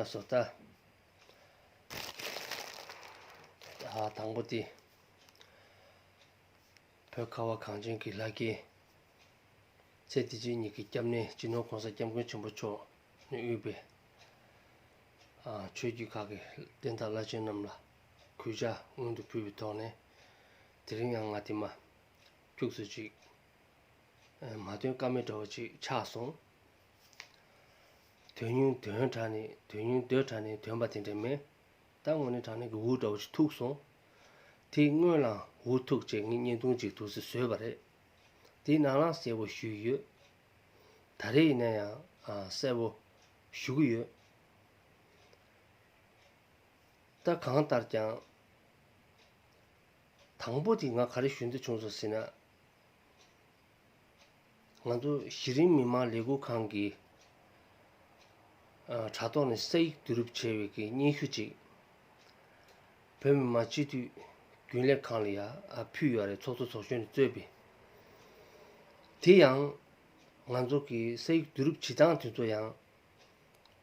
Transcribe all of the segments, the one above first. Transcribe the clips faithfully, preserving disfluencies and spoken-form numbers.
བཟོ་ལྟ། ཨ། དང་པོ་དེ། བོད་ཁ་བ་གངས་ཅན་གྱི་ལྷ་སྐལ། ཚེ་འདི་ཕྱི་གཉིས་ཀྱི་སྐྱབས་གནས་སྤྱི་ནོར་༸གོང་ས་༸སྐྱབས་མགོན་ཆེན་པོ་མཆོག་ནས་དབུས་པའི། ཨ། ཆོས་བརྒྱུད་ཁག་གི་བསྟན་བདག་བླ་ཆེན་རྣམས་ལ་གུས་ཕྱག་སྔོན་དུ་ཕུལ་བའི་ཐོག་ནས། དེ་རིང་ཡང་ང་དེ་མ་ཁྱུག་ཙམ་ཅིག་ཨ། མ་འདོན་ཀ་མེད་འདྲ་བོ་ཅིག་ཆགས་སོང་། དོན་སྙིང་འདོན་དྲགས་ནས། དོན་སྙིང་འདོན་དྲགས་ནས་འདོན་པ་དེ་འདྲ་མེད། ད་དངོས་གནས་དྲང་གནས་ཀྱི་འུ་འདྲ་བོ་ཞིག་ཐུག་སོང་། དེ་སྔོན་ལ་འུ་ཐུག་བྱས་ངས་བརྙན་ཐུང་ཅིག་འདུག་སེ་བཟོས་པ་རེད། དེའི་ནང་ལ་གསལ་པོ་ཞུས་ཡོད། ད་རེས་ཡིན་ན་ཡང་། ཨ། གསལ་པོ་ཞུ་གི་ཡོད། ད་གང་ལྟར་ཀྱང་། དང་པོ་དེ་ང་ག་རེ་ཞུ་འདོད་བྱུང་སོང་ཟེར་ན། ང་ཚོ་གཞི་རིམ་མི་མང་ལས་འགུལ་ཁང་གིས། ཨ། དྲ་ཐོག་ནས་ས་ཡིག་བསྡུ་རུབ་བྱས་པའི་གི་སྙན་ཞུ་ཅིག་བོད་མི་མང་སྤྱི་འཐུས་རྒྱུན་ལས་ཁང་ལ་ཡ། ཨ། ཕུལ་ཡོད་རེད། ཚོགས་གཙོ་ཚོགས་གཞོན་གྱིས་གཙོས་པའི། དེ་ཡང་ང་ཚོ་གི་ས་ཡིག་བསྡུ་རུབ་བྱེད་སྟངས་དེ་ཚོ་ཡང་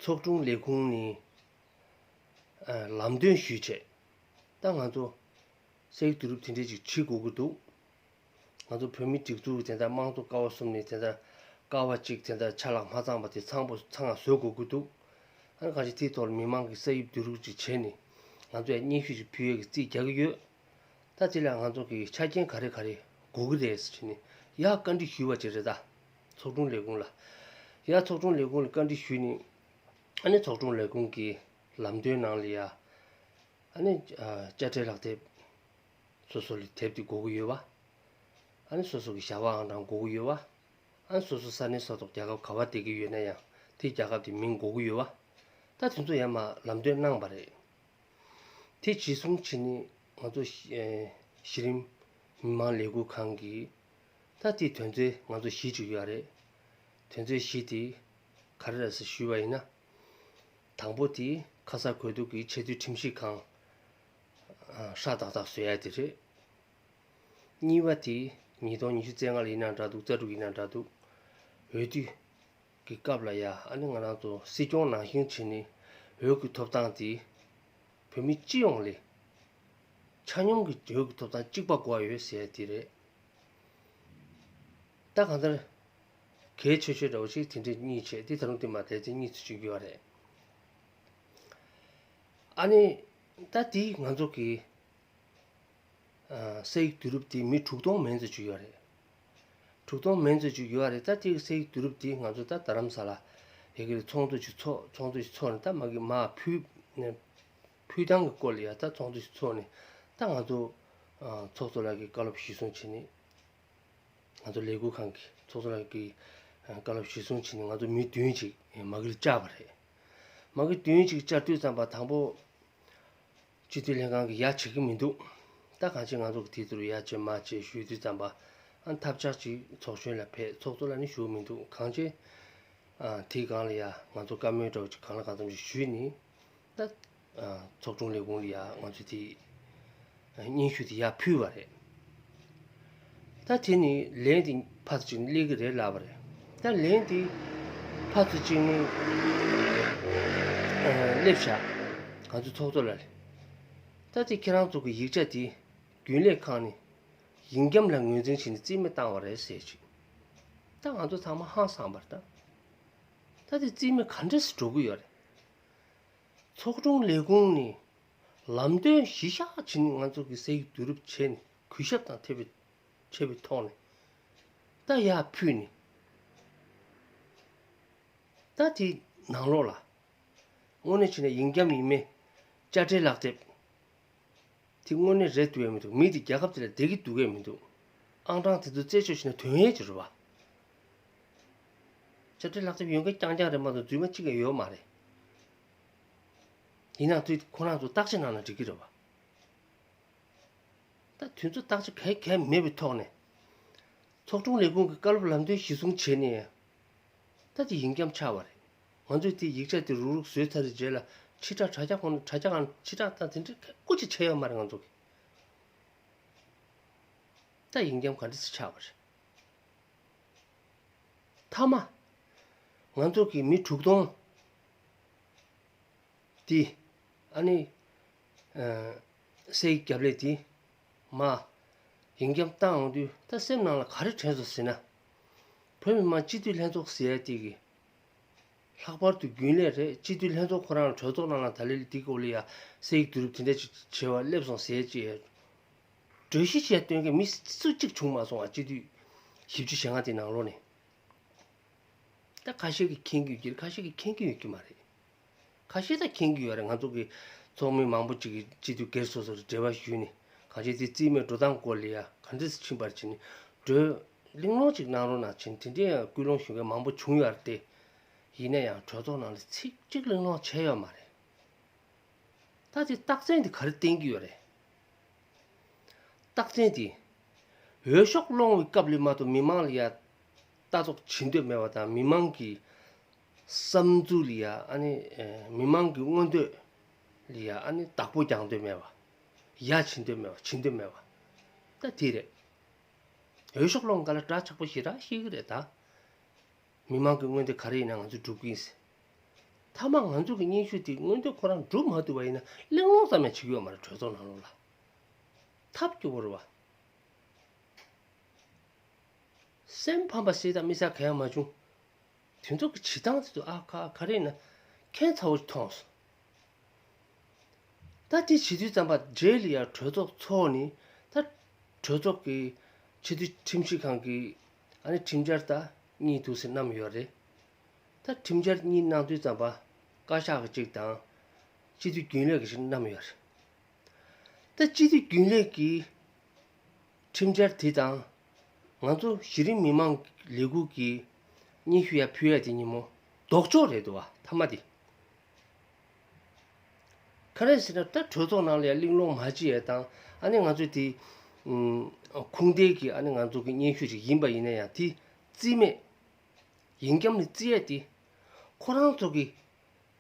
ཚོགས་དྲུང་ལས་ཁུངས་ནས། ཨ། ལམ་སྟོན་ཞུས་བྱས། ད་ང་ཚོ་ས་ཡིག་བསྡུ་རུབ་དེ་འདྲས་ཅིག་བྱེད་དགོས་ཀྱི་འདུག་ང་ཚོ་བོད་མིའི་སྒྲིག་འཛུགས་དེ་འདྲ་དམངས་གཙོ་ཀ་བ་གསུམ་ནས་དེ་འདྲ་ཀ་བ་གཅིག་དེ་འདྲ་ཆ་ལག་མ་ཚང་པ་དེ་ཚང་པོ་ཚང་བ་བཟོ་དགོས་ཀྱི་འདུག་ཨ་ནི་གང་ཅི་དེའི་ཐོག་ལ་མི་མང་གིས་ས་ཡིག་བསྡུ་རུབ་ཅིག་བྱས་ནས་ང་ཚོ་ཡང་སྙན་ཞུ་ཅིག་ཕུལ་ཡས་ཀྱི་རྩིས་རྒྱག་གི་ཡོད། ད་དེ་ལ་ང་ཚོ་གི་ཆ་རྐྱེན་ག་རེ་ག་རེ་དགོས་ཀྱི་རེད་ཟེར་བྱས་ནས་ཡར་བཀའ་འདྲི་ཞུས་པ་ཅིག་རེད། ད་ཚོགས་དྲུང་ལས་ཁུངས་ལ། ཡར་ཚོགས་དྲུང་ལས་ཁུངས་ལ་བཀའ་འདྲི་ཞུས་ནས། ཨ་ནི་ཚོགས་དྲུང་ལས་ཁུངས་ཀྱི་ལམ་སྟོན་ནང་ལ་ཡ། ཨ་ནི། ཨ། དཔྱ་ཁྲལ་ལག་དེབ་སོ་སོ་ལ་དེབ་དེ་དགོས་ཀྱི་ཡོད་པ། ཨ་ནི་སོ་སོ་གི་བྱ་བ་ཨང་གྲངས་དགོས་ཀྱི་ཡོད་པ། ཨ་ནི་སོ་སོ་ས་གནས་ས་ཐོག་རྒྱལ་ཁབ་ག་པར་བསྡད་ཀྱི་ཡོད་ན་ཡང་དེ་རྒྱལ་ཁབ་དེ་མིང་དགོས་ཀྱི་ཡོད་པ། ད་དེ་ཚོ་ཡང་མར་ལམ་སྟོན་གནང་བ་རེད། དེ་གཞི་བཟུང་བྱས་ནས་ང་ཚོ་གཞི། ཨེ། གཞི་རིམ་མི་མང་ལས་འགུལ་ཁང་གིས། ད་དེའི་དོན་ཚན་ང་ཚོ་བཞི་བཅུག་ཡོད་རེད། དོན་ཚན་བཞི་དེ་ག་རེ་རེད་ཟེར་ཞུས་པ་ཡིན་ན། དང་པོ་དེ་ཁ་གསར་གོ་བསྡུར་གྱི་ཆེས་མཐོའི་ཁྲིམས་ཞིབ་ཁང་། ཨ། ཧྲ་ཏག་ཏག་བཟོ་ཡ་དེ་རེད། གཉིས་པ་དེ་ཉིས་སྟོང་ཉི་ཤུ་རྩ་ལྔ་ལ་ཡིན་ན་འདྲ་འདུག་རྩ་དྲུག་ཡིན་ན་འདྲ་འདུག་འོས་བསྡུ་གི་སྐབས་ལ་ཡ། ཨ་ནི་ང་རང་ཚོ་སྲིད་སྐྱོང་ནང་བཞིན་བྱས་ནས་འོས་ཀྱི་ཐོབ་ཐང་དེ་བོད་མི་སྤྱི་ཡོངས་ལ་ཆ་སྙོམས་ཀྱི་འོས་ཀྱི་ཐོབ་ཐང་གཅིག་པ་དགོས་ཡོད་ཟེར་ཡ་དེ་རེད། ད་གང་ལྟར་གལ་ཆེ་ཤོས་འདྲ་བོ་ཞིག་དེ་འདྲས་གཉིས་བྱས་ཏེ་ད་རུང་དེ་མ་དེ་ཚེ་གཉིས་སུ་བཅུག་ཡོད་རེད། ཨ་ནི་ད་དེ་ང་ཚོ་གི། ཨ། ས་ཡིག་བསྡུ་རུབ་དེ་མི་དྲུག་སྟོང་མན་ཙམ་ཅིག་ཡོད་རེད། དྲུག་སྟོང་མན་ཙམ་ཅིག་ཡོད་རེད། ད་དེ་ས་ཡིག་བསྡུ་རུབ་དེ་ང་ཚོ་ད་རྡ་རམ་ས་ལ་ཡ་གི་ཚོགས་འདུ་ཅིག་ཚོགས། ཚོགས་འདུ་ཅིག་ཚོགས་ནས་ད་མ་གི་མར་ཕུལ་ནས། ཕུལ་སྟངས་ཀྱི་སྐོར་ལ་ཡ་ད་ཚོགས་འདུ་ཅིག་ཚོགས་ནས་ད་ང་ཚོ། ཨ། ཚོགས་གཙོ་ལགས་ཀྱི་བཀའ་སློབ་གཞིར་བཟུང་བྱས་ནས། ང་ཚོ་ལས་འགུལ་ཁང་གི་ཚོགས་གཙོ་ལགས་ཀྱི་བཀའ་སློབ་གཞིར་བཟུང་བྱས་ནས་ང་ཚོ་མི་བདུན་ཅིག་མ་གིར་བཅར་བ་རེད། མ་གི་བདུན་ཅིག་བཅར་དུས་ཙམ་པ་དང་པོ་སྤྱི་འཐུས་ལྷན་ཁང་གིས་ཡ་བྱེད་ཀྱི་མི་འདུག་ད་གང་ཅི་ང་ཚོ་གི་དེ་ཚོར་ཡ་བྱེད་མ་བྱེད་ཞུས་དུས་ཙམ་པ། ཨ། ཐབས་ཆག་ཅིག་ཚོགས་གཞོན་ལ་ཕེབས། ཚོགས་གཙོ་ལ་ནི་ཞུ་མི་འདུག་གང་ཅི། ཨ། དེའི་སྒང་ལ་ཡ་ང་ཚོ་བཀའ་མོལ་འདྲ་བོ་ཅིག་གང་ལ་གང་འཚམ་ཅིག་ཞུས་ནས། ད། ཨ། ཚོགས་དྲུང་ལས་ཁུངས་ལ་ཡ་ང་ཚོས་དེ་སྙན་ཞུ་དེ་ཡར་ཕུལ་བ་རེད། ད་དེ་ནི་ལན་དེ་ཕར་ཚུར་གཅིག་ནས་སླེབས་ཀྱི་རེད་ལབ་པ་རེད། ད་ལན་དེ་ཕར་ཚུར་གཅིག་ནས། ཨ། སླེབས་བཞག་ང་ཚོའི་ཚོགས་གཙོ་ལགས་ལ། ད་དེ་ཁྱེད་རང་ཚོ་གི་ཡིག་ཆ་དེ་རྒྱུན་ལས་ཁང་ནས་ཡིན་རྒྱམ་ལ་ངོས་འཛིན་བྱས་ནས་རྩིས་མེད་བཏང་བ་རེད་ཟེར་ཅིག་ད་ང་ཚོ་ཚང་མ་ཧང་སངས་པ་རེད། ད་ད་དེ་རྩིས་མེད་ག་འདྲས་སེ་འགྲོ་གི་ཡོད་རེད། ཚོགས་དྲུང་ལས་ཁུངས་ནས་ལམ་སྟོན་གཞི་བཞག་བྱས་ནས་ང་ཚོ་གི་ས་ཡིག་བསྡུ་རུབ་བྱས་ནས་གུས་ཞབས་དང་ཐེ་བའི་ཆེ་བའི་ཐོག་ནས་ད་ཡར་ཕུལ་ནས། ད་དེ་ནང་ལོགས་ལ་དངོས་གནས་བྱས་ན་ཡིན་རྒྱམ་ཡིན་མིན་དཔྱ་ཁྲལ་ལག་དེབ་དེ་དངོས་གནས་རེད་འདུག་ཡ་མི་འདུག་མི་དེ་རྒྱལ་ཁབ་དེ་ལ་བསྡད་ཀྱི་འདུག་གས་མི་འདུག་ཨང་གྲངས་དེ་ཚོ་རྩད་གཅོད་བྱས་ན་དོན་ཡོད་ཀྱི་རེད་བ། དཔྱ་ཁྲལ་ལག་དེབ་ཡོད་མཁན་རྐྱང་རྐྱང་རེད་མ་གཏོགས་རྫུན་མ་གཅིག་ཀྱང་ཡོད་མ་རེད། ཡིན་ནའང་དུས་ཁོ་རང་ཚོ་བརྟག་དཔྱད་གནང་ན་འགྲིག་གི་རེད་བ། ད་དུས་ཚོད་བརྟག་དཔྱད་གང་ཡང་མེད་པའི་ཐོག་ནས། ཚོགས་དྲུང་ལས་ཁུངས་ཀྱི་བཀའ་སློབ་ལམ་སྟོན་གཞི་བཟུང་བྱས་ནས། ད་དེ་ཡིན་རྒྱམ་ཆགས་པ་རེད། ང་ཚོས་དེ་ཡིག་ཆ་དེ་རུག་རུག་བཟོས་ཚར་བའི་རྗེས་ལ་ཕྱིར་བསྒྲགས་དྲ་རྒྱ་ཁོ་ན་དྲ་རྒྱ་ཁང་ཕྱིར་བསྒྲགས་དང་དེ་འདྲའི་སྐུ་མཁྱེན་བྱས་ཡོད་མ་རེད་ང་ཚོ་གིས། ད་ཡིན་རྒྱམ་ག་འདྲ་སེ་ཆགས་པ་རེད། མཐའ་མ། ང་ཚོ་གི་མི་དྲུག་སྟོང་། འདི་ཨ་ནི་སའི་རྒྱབ་ལས་འདི་མ་ཡིན་རྐྱང་བཏང་ཡོང་དུས། ད་སེམས་ནང་ལ་ག་རེ་དྲན་སོང་ཟེར་ན། བོད་མི་མང་སྤྱི་འཐུས་ལྷན་ཚོགས་ཟེར་ཡ་དེ་གི་ལྷག་པར་དུ་རྒྱུན་ལས་རེད། སྤྱི་འཐུས་ལྷན་ཚོགས་ཁོ་རང་ལ་གྲོས་ཚོགས་ནང་ལ་ད་ལེ་ལེ་དེ་སྐོར་ལ་ཡ་སའི་བསྡུ་རུབ་དེ་འདྲ་ཅིག་བྱེད་པ་སླེབས་སོང་ཟེར་ཅིག་གྲོས་གཞི་བྱས་སྟོན་མཁན་མི་སུ་གཅིག་བྱུང་མ་སོང་བ། སྤྱི་འཐུས་བཞི་བཅུ་ཞེ་ལྔ་དེ་ནང་ལོགས་ནས། ད་ཁ་ཤས་ཀྱིས་མཁྱེན་གྱི་ཡོད་ཀྱི་རེད། ཁ་ཤས་ཀྱིས་མཁྱེན་གྱི་ཡོད་ཀྱི་མ་རེད། ཁ་ཤས་ད་མཁྱེན་གྱི་ཡོད་རེད། ང་ཚོ་གི་ཚོགས་མི་མང་པོ་ཅིག་གིས་སྤྱི་འཐུས་སྒེར་སོ་སོར་འབྲེལ་བ་ཞུས་ནས། གང་ཅི་དེ་རྩིས་མེད་འགྲོ་སྟངས་སྐོར་ལ་ཡ་ག་འདྲས་སེ་ཕྱིན་པར་བྱས་ནས་གྲོས་གླེང་སློང་ཅིག་གནང་རོགས་གནང་བྱས་ནས། དེ་འདྲའི་ཡང་སྐུལ་སློང་ཞུ་མཁན་མང་པོ་བྱུང་ཡོད་རེད་དེ། ཡིན་ན་ཡང་གྲོས་ཚོགས་ནང་ལ་ཚིག་གཅིག་གླེང་སློང་བྱས་ཡོད་མ་རེད། ད་དེ་རྟགས་མཚན་དེ་ག་རེ་བསྟན་གྱི་ཡོད་རེད། རྟགས་མཚན་དེ། འོས་ཤོག་སློང་བའི་སྐབས་ལ་མ་གཏོགས་མི་མང་ལ་ཡ་ལྟ་རྟོག་བྱེད་འདོད་མེད་པ་དང་། མི་མང་གི་བསམ་ཚུལ་ལ་ཡ་ཨ་ནི་ཨེ་མི་མང་གི་མངོན་འདོད་ལ་ཡ་ཨ་ནི་བདག་པོ་རྒྱག་འདོད་མེད་པ། ཡ་བྱེད་འདོད་མེད་པ། བྱེད་འདོད་མེད་པ། ད་དེ་རེད། འོས་ཤོག་སློང་ག་ལ་འདྲ་ཆགས་པོ་ཞེ་དྲག་ཤེས་ཀྱི་རེད་ད། མི་མང་གི་མངོན་འདོད་ག་རེ་ཡིན་ན་ང་ཚོས་སྒྲུབ་ཀྱི་ཡིན་ཟེར། མཐའ་མ་ང་ཚོ་གི་སྙན་ཞུ་དེ་མངོན་འདོད་ཁོ་རང་སྒྲུབ་མ་ཐུབ་པ་ཡིན་ན་གླེང་སློང་ཙམ་ཡང་བྱེད་ཀྱི་ཡོད་མ་རེད། གྲོས་ཚོགས་ནང་ལོགས་ལ་ཐབས་སྐྱོ་བོ་རེད་བ། སེམས་ཕམ་པ་ཟེར་དང་མི་ཟེར་གང་ཡང་མ་བྱུང་། དེ་ཚོ་གི་བྱེད་སྟངས་དེ་ཚོ་ཨ་ཁ་ག་རེ་ཡིན་ན་ཁྱད་མཚར་བོ་ཞིག་མཐོང་སོང་། ད་དེ་བྱེད་དུས་ཙམ་པ་རྗེས་ལ་ཡང་གྲོས་ཚོགས་ཚོགས་ནས། ད་གྲོས་ཚོགས་ཀྱི་ཆེས་མཐོའི་ཁྲིམས་ཞིབ་ཁང་གི་ཨ་ནི་ཁྲིམས་འཆར་ད་གཉིས་འདུག་སེ་བསྣམས་ཡོད་རེད། ད་ཁྲིམས་འཆར་གཉིས་གནང་དུས་ཙམ་པ་བཀའ་ཤག་གི་གཅིག་དང་། སྤྱི་འཐུས་རྒྱུན་ལས་ཀྱི་གཅིག་བསྣམས་ཡོད་རེད། ད་སྤྱི་འཐུས་རྒྱུན་ལས་ཀྱི་ཁྲིམས་འཆར་དེ་དང་། ང་ཚོ་གཞི་རིམ་མི་མང་ལས་འགུལ་གྱི་སྙན་ཞུ་ཡར་ཕུལ་ཡ་དེ་གཉིས་མོ་ལྡོག་ཕྱོགས་རེད་འདུག་བ། མཐའ་མ་དེ། ག་རེ་ཟེར་ན། ད་གྲོས་ཚོགས་ནང་ལ་ཡང་གླེང་སློང་མ་བྱེད་ཡས་དང་། ཨ་ནི་ང་ཚོས་དེ་ཨུམ་ཁུངས་ལྡན་གྱི་ཨ་ནི་ང་ཚོ་གི་སྙན་ཞུ་ཞིག་ཡིན་པ་ཡིན་ན་ཡང་། དེ་རྩིས་མེད་ཡིན་རྐྱང་ནས་བརྩི་ཡས་དེ། ཁོ་རང་ཚོ་གི་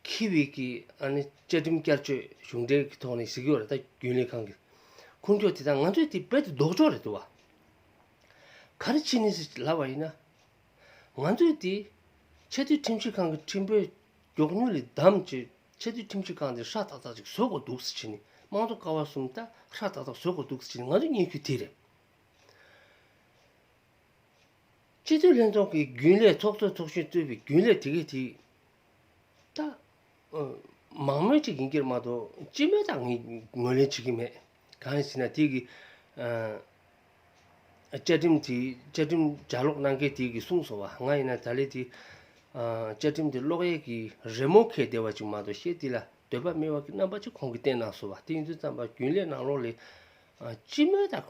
འཁྱེར་བའི་གི་ཨ་ནི་བཅའ་ཁྲིམས་བསྐྱར་བཅོས་གཞུང་འབྲེལ་གྱི་ཐོག་ནས་ཟེར་གྱི་ཡོད་རེད། ད་རྒྱུན་ལས་ཁང་གི་ཁུངས་འཁྱོལ་དེ་དང་ང་ཚོས་དེ་རྦད་དེ་ལྡོག་ཕྱོགས་རེད་འདུག་བ། ག་རེ་བྱས་ནས་ཟེར་ལབ་པ་ཡིན་ན། ང་ཚོས་དེ་ཆེས་མཐོའི་ཁྲིམས་ཞིབ་ཁང་གི་ཁྲིམས་དཔོན་མགྱོགས་མྱུར་ལ་བདམས་བྱས། ཆེས་མཐོའི་ཁྲིམས་ཞིབ་ཁང་དེ་ཧྲ་ཏག་ཏག་ཅིག་བཟོ་དགོས་འདུག་ཟེར་བྱས་ནས། དམངས་གཙོ་ཀ་བ་གསུམ་ད་ཧྲ་ཏག་ཏག་བཟོ་དགོས་འདུག་ཟེར་བྱས་ནས་ང་ཚོའི་སྙན་ཞུ་དེ་རེད། སྤྱི་འཐུས་ལྷན་ཚོགས་ཀྱི་རྒྱུན་ལས། ཚོགས་གཙོ་ཚོགས་གཞོན་གཙོས་པའི་རྒྱུན་ལས་དེ་གས་དེ་ད་ཨ་མང་མོས་ཅིག་ཡིན་གྱི་རེད་མ་གཏོགས་སྤྱི་མོས་ད་ངས་ངོས་ལེན་བྱེད་ཀྱི་མེད། གང་ཡིན་ཟེར་ན་དེ་གི་ཨ་བཅའ་ཁྲིམས་དེ། བཅའ་ཁྲིམས་ལྗགས་ཀློག་གནང་མཁན་དེ་གིས་གསུངས་སོང་བ། ང་ཡིན་ན་ད་ལན་དེ་ཨ་བཅའ་ཁྲིམས་དེ་ཀློག་ཡས་ཀྱི་རི་མོ་འཁྱེར་བསྡད་པ་ཅིག་མ་གཏོགས་གཞན་དེ་ལ་འདོད་པ་མེད་པ་གི་རྣམ་པ་ཅིག་ཁོང་གིས་བསྟན་གནང་སོང་བ། དེ་ཡིན་དུས་ཙམ་པ་རྒྱུན་ལས་ནང་ལོགས་ལ་ཨ་སྤྱི་མོས་ད་ཨ་